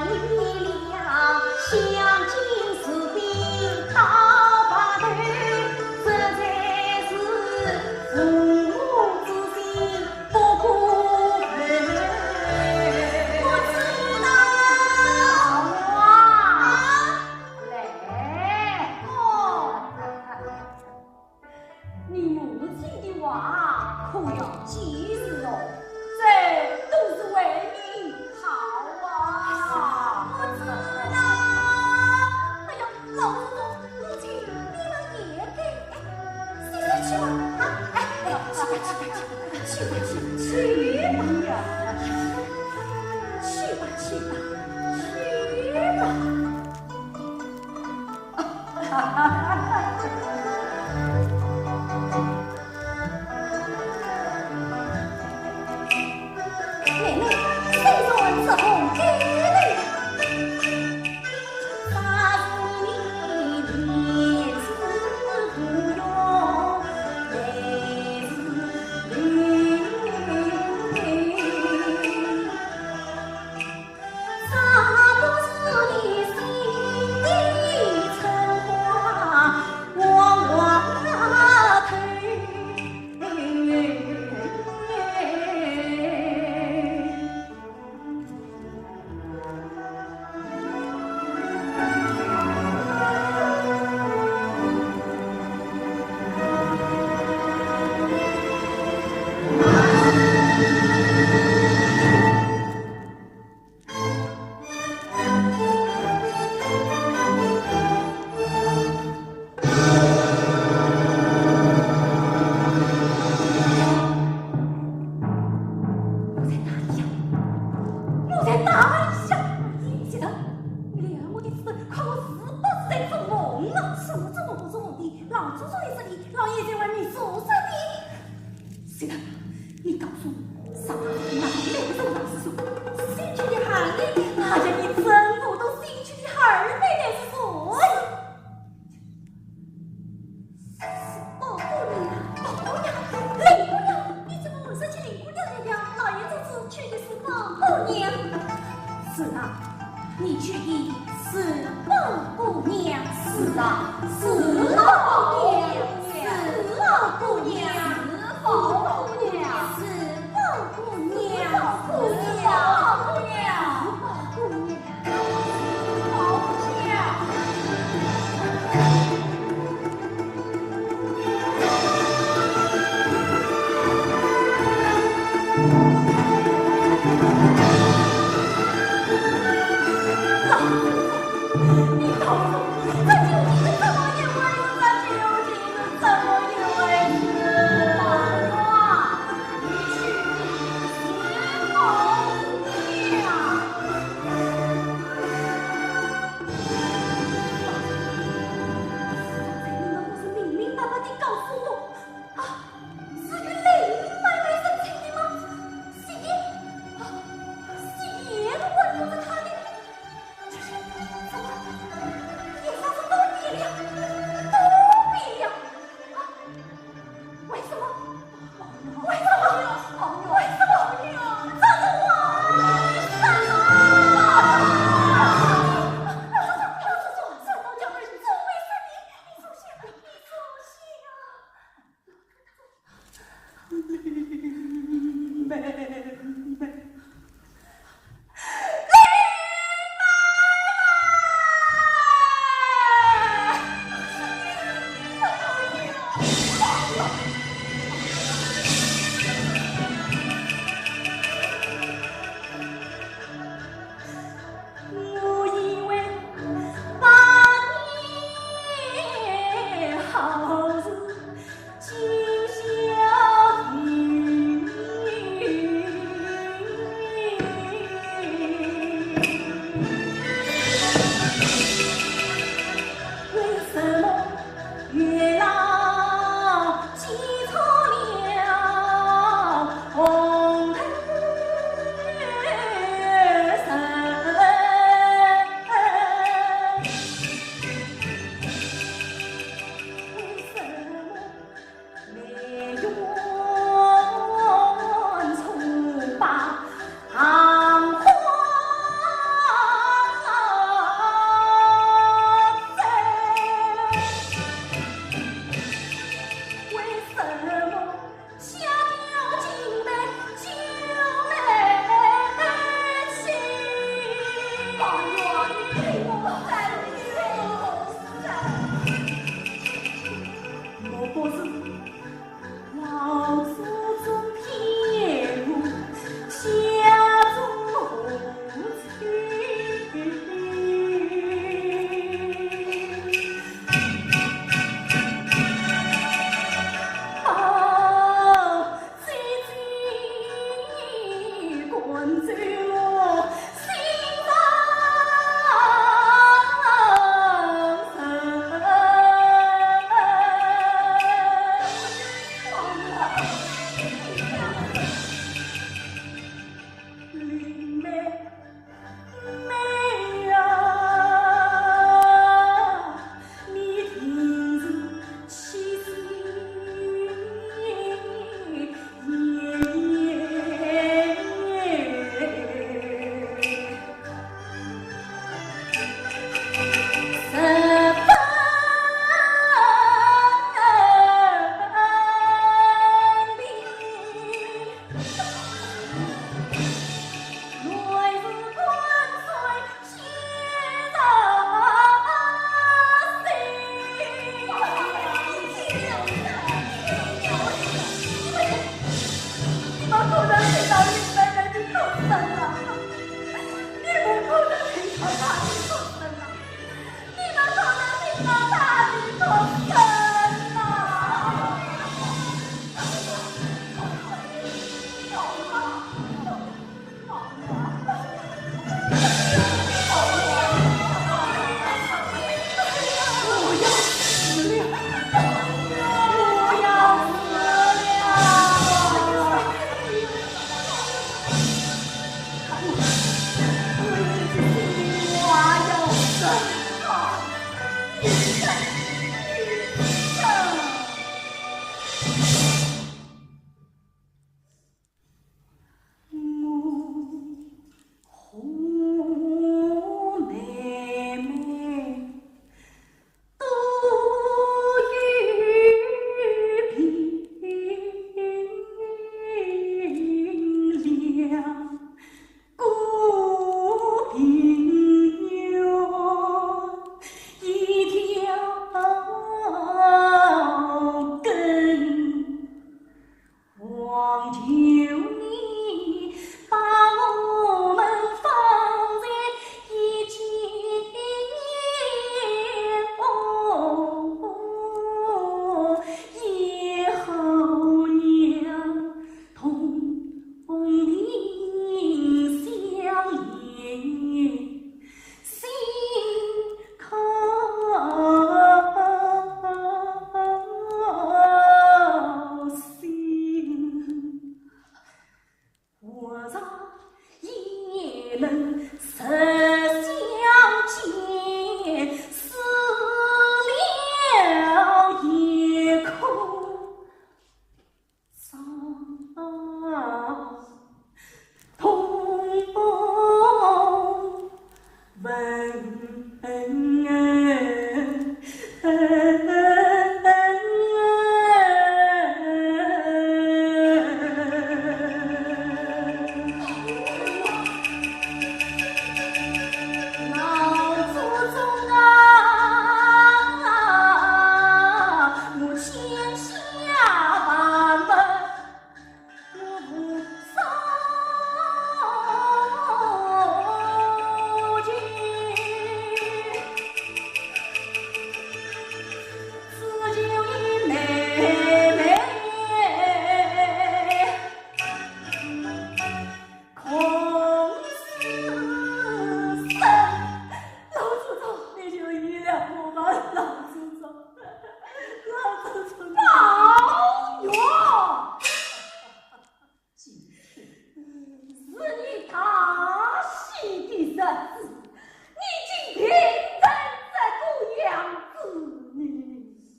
知道。啊，来。哦。 你母亲的话可要记住哦，这都是为你好啊。我知道。哎呀，老祖宗，母亲，你们也该，哎，洗洗去吧，啊，哎，哎，去吧，去吧，去吧，去吧，去吧，去吧，去吧，去吧。 妹妹，虽然这红该来，我再打一下，我再打一下。现在，你连我的死，看我是不是在做梦啊？什么做梦不做梦的？老祖宗在这里，老爷在外面坐着呢。 是的，你告诉我，上次那个美人是谁？是新娶的二奶奶。哎呀，你真不懂新娶的二奶奶是谁？是宝姑娘，宝姑娘，林姑娘，你怎么会说起林姑娘来了？老爷这次娶的是宝姑娘。是啊， 你娶的是宝姑娘。是啊，是宝姑娘，是宝姑娘，是宝姑娘，是宝姑娘，是宝姑娘，是宝姑娘。 啊，是与林妹妹成亲的吗？是与老祖宗，你就原谅我吧，老祖宗，老祖宗。宝玉，今天是你大喜的日子，你竟病成这个样子，你，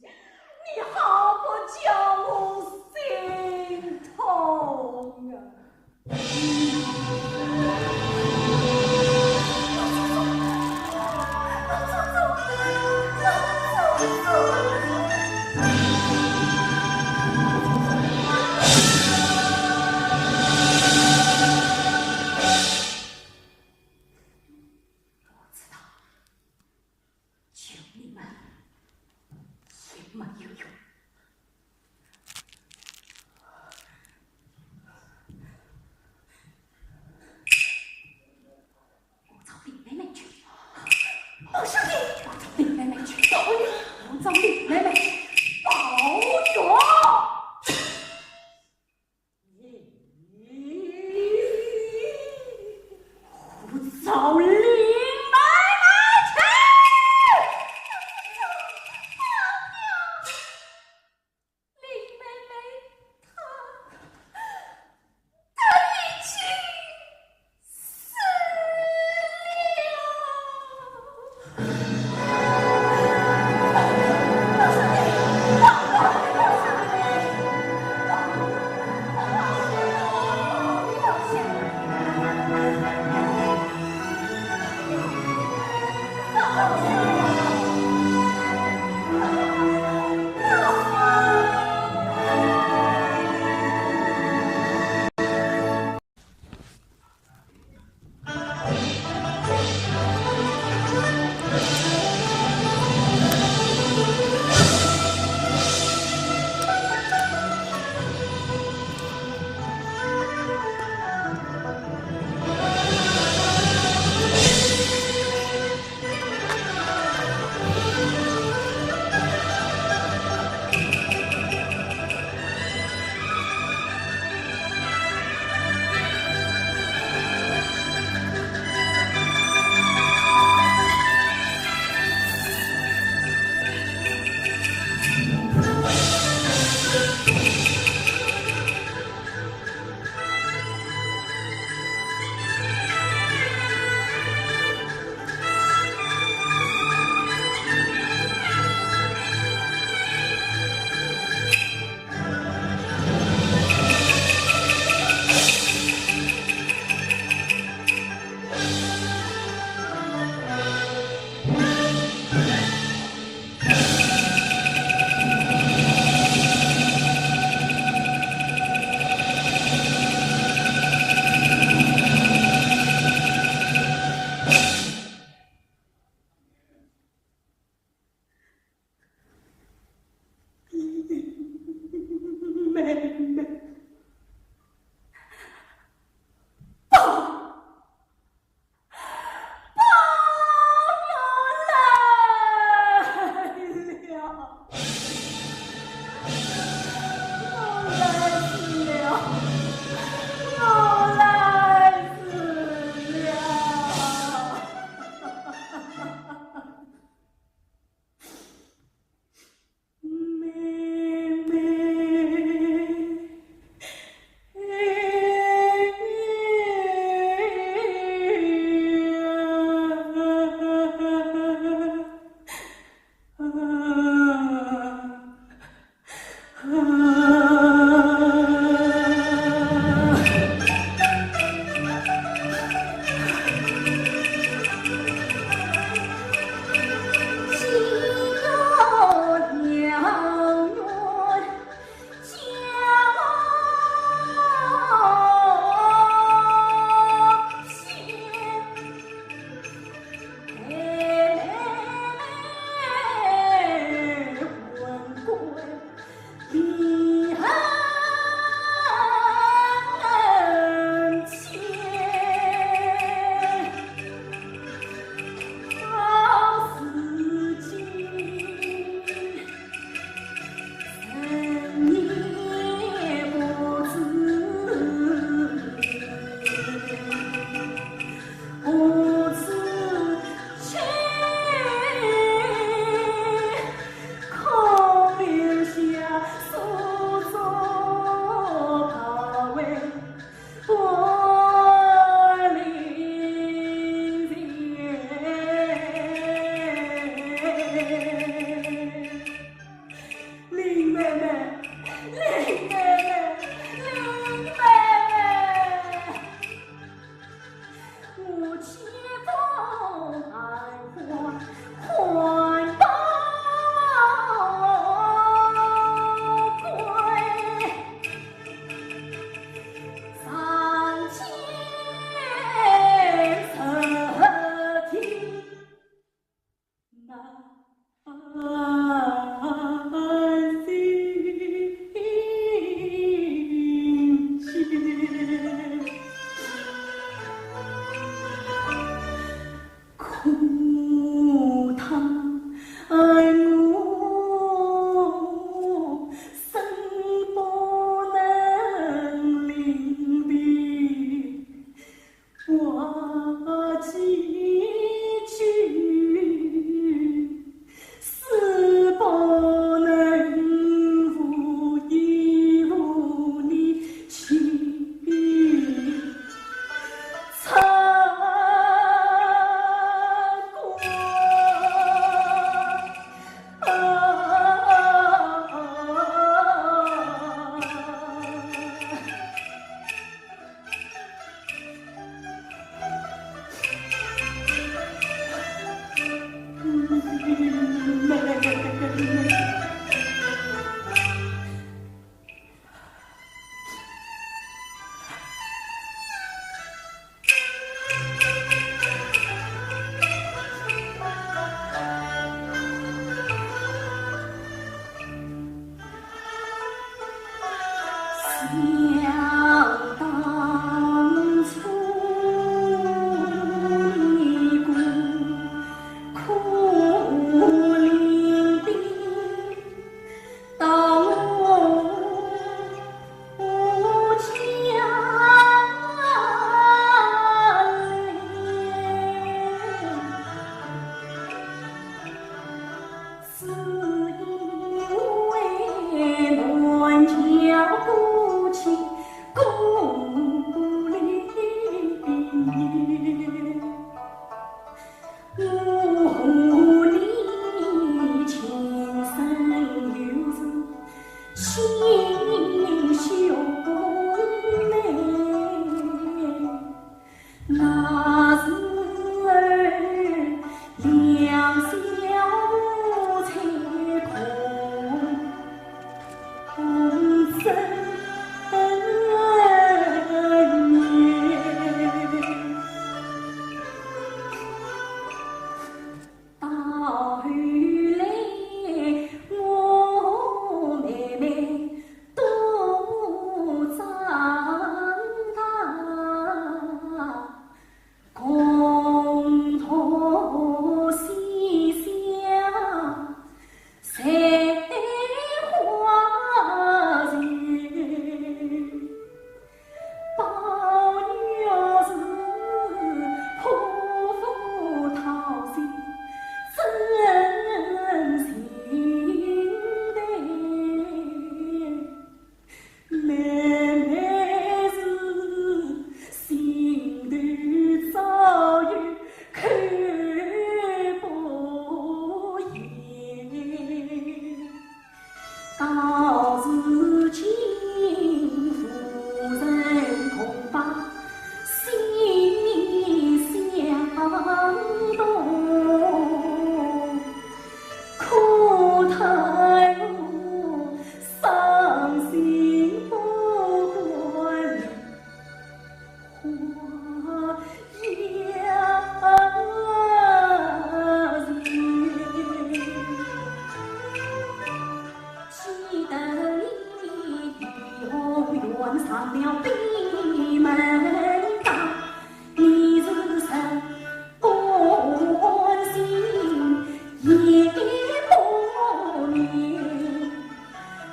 你好不叫我心痛啊！ 我知道，求你们也没有用。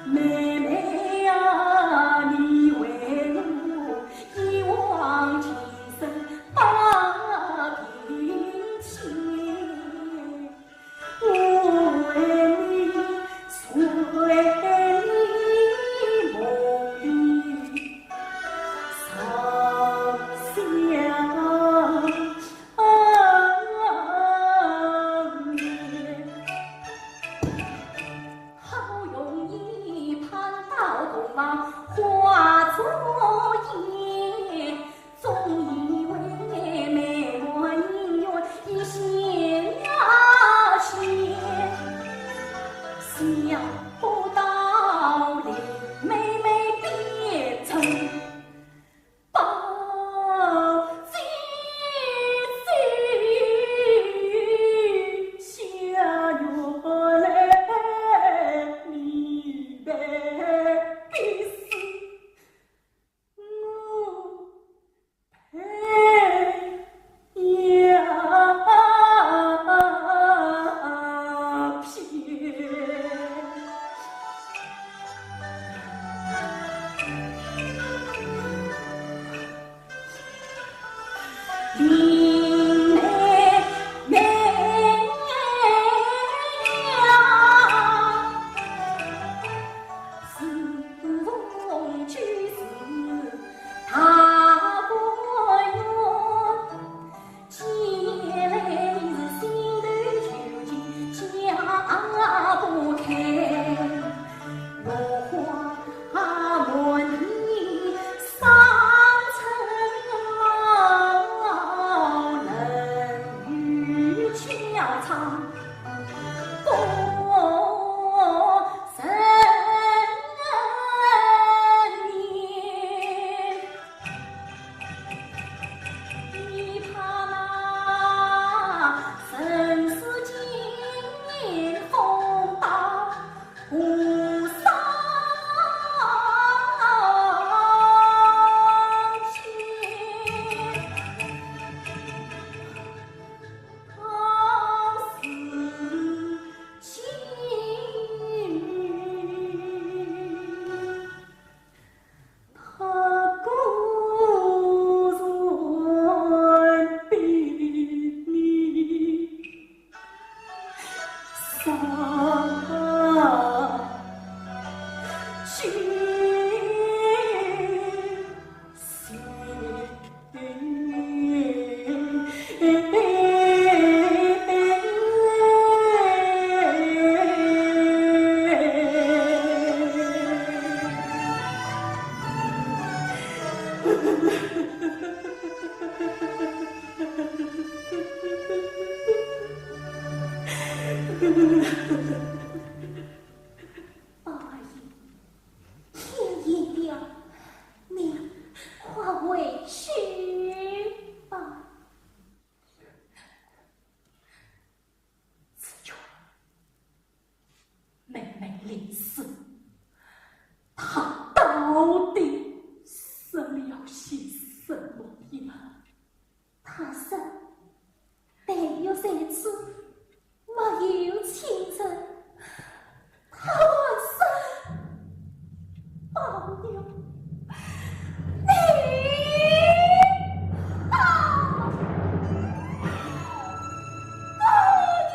妹妹啊，你为我一往情深把定情，我为你，我为你梦里常想。 好容易盼到洞房花烛夜，总以为美满姻缘已显现，想不到林妹妹变成 宝鸡下原来你被逼死，我配呀骗。 林妹妹呀，自从去世大观园， 见来是心头究竟解不开，落花满地伤春楼，冷雨敲窗不成眠。 只怕那盛世经年风刀无双剑，告辞金云。 他果然比你伤心。 宝玉，天已亮，你快回去吧。紫鹃，妹妹临死，她到底说了些什么呀？ 她说，黛玉在此没有亲人，她还说宝玉，你啊，宝玉。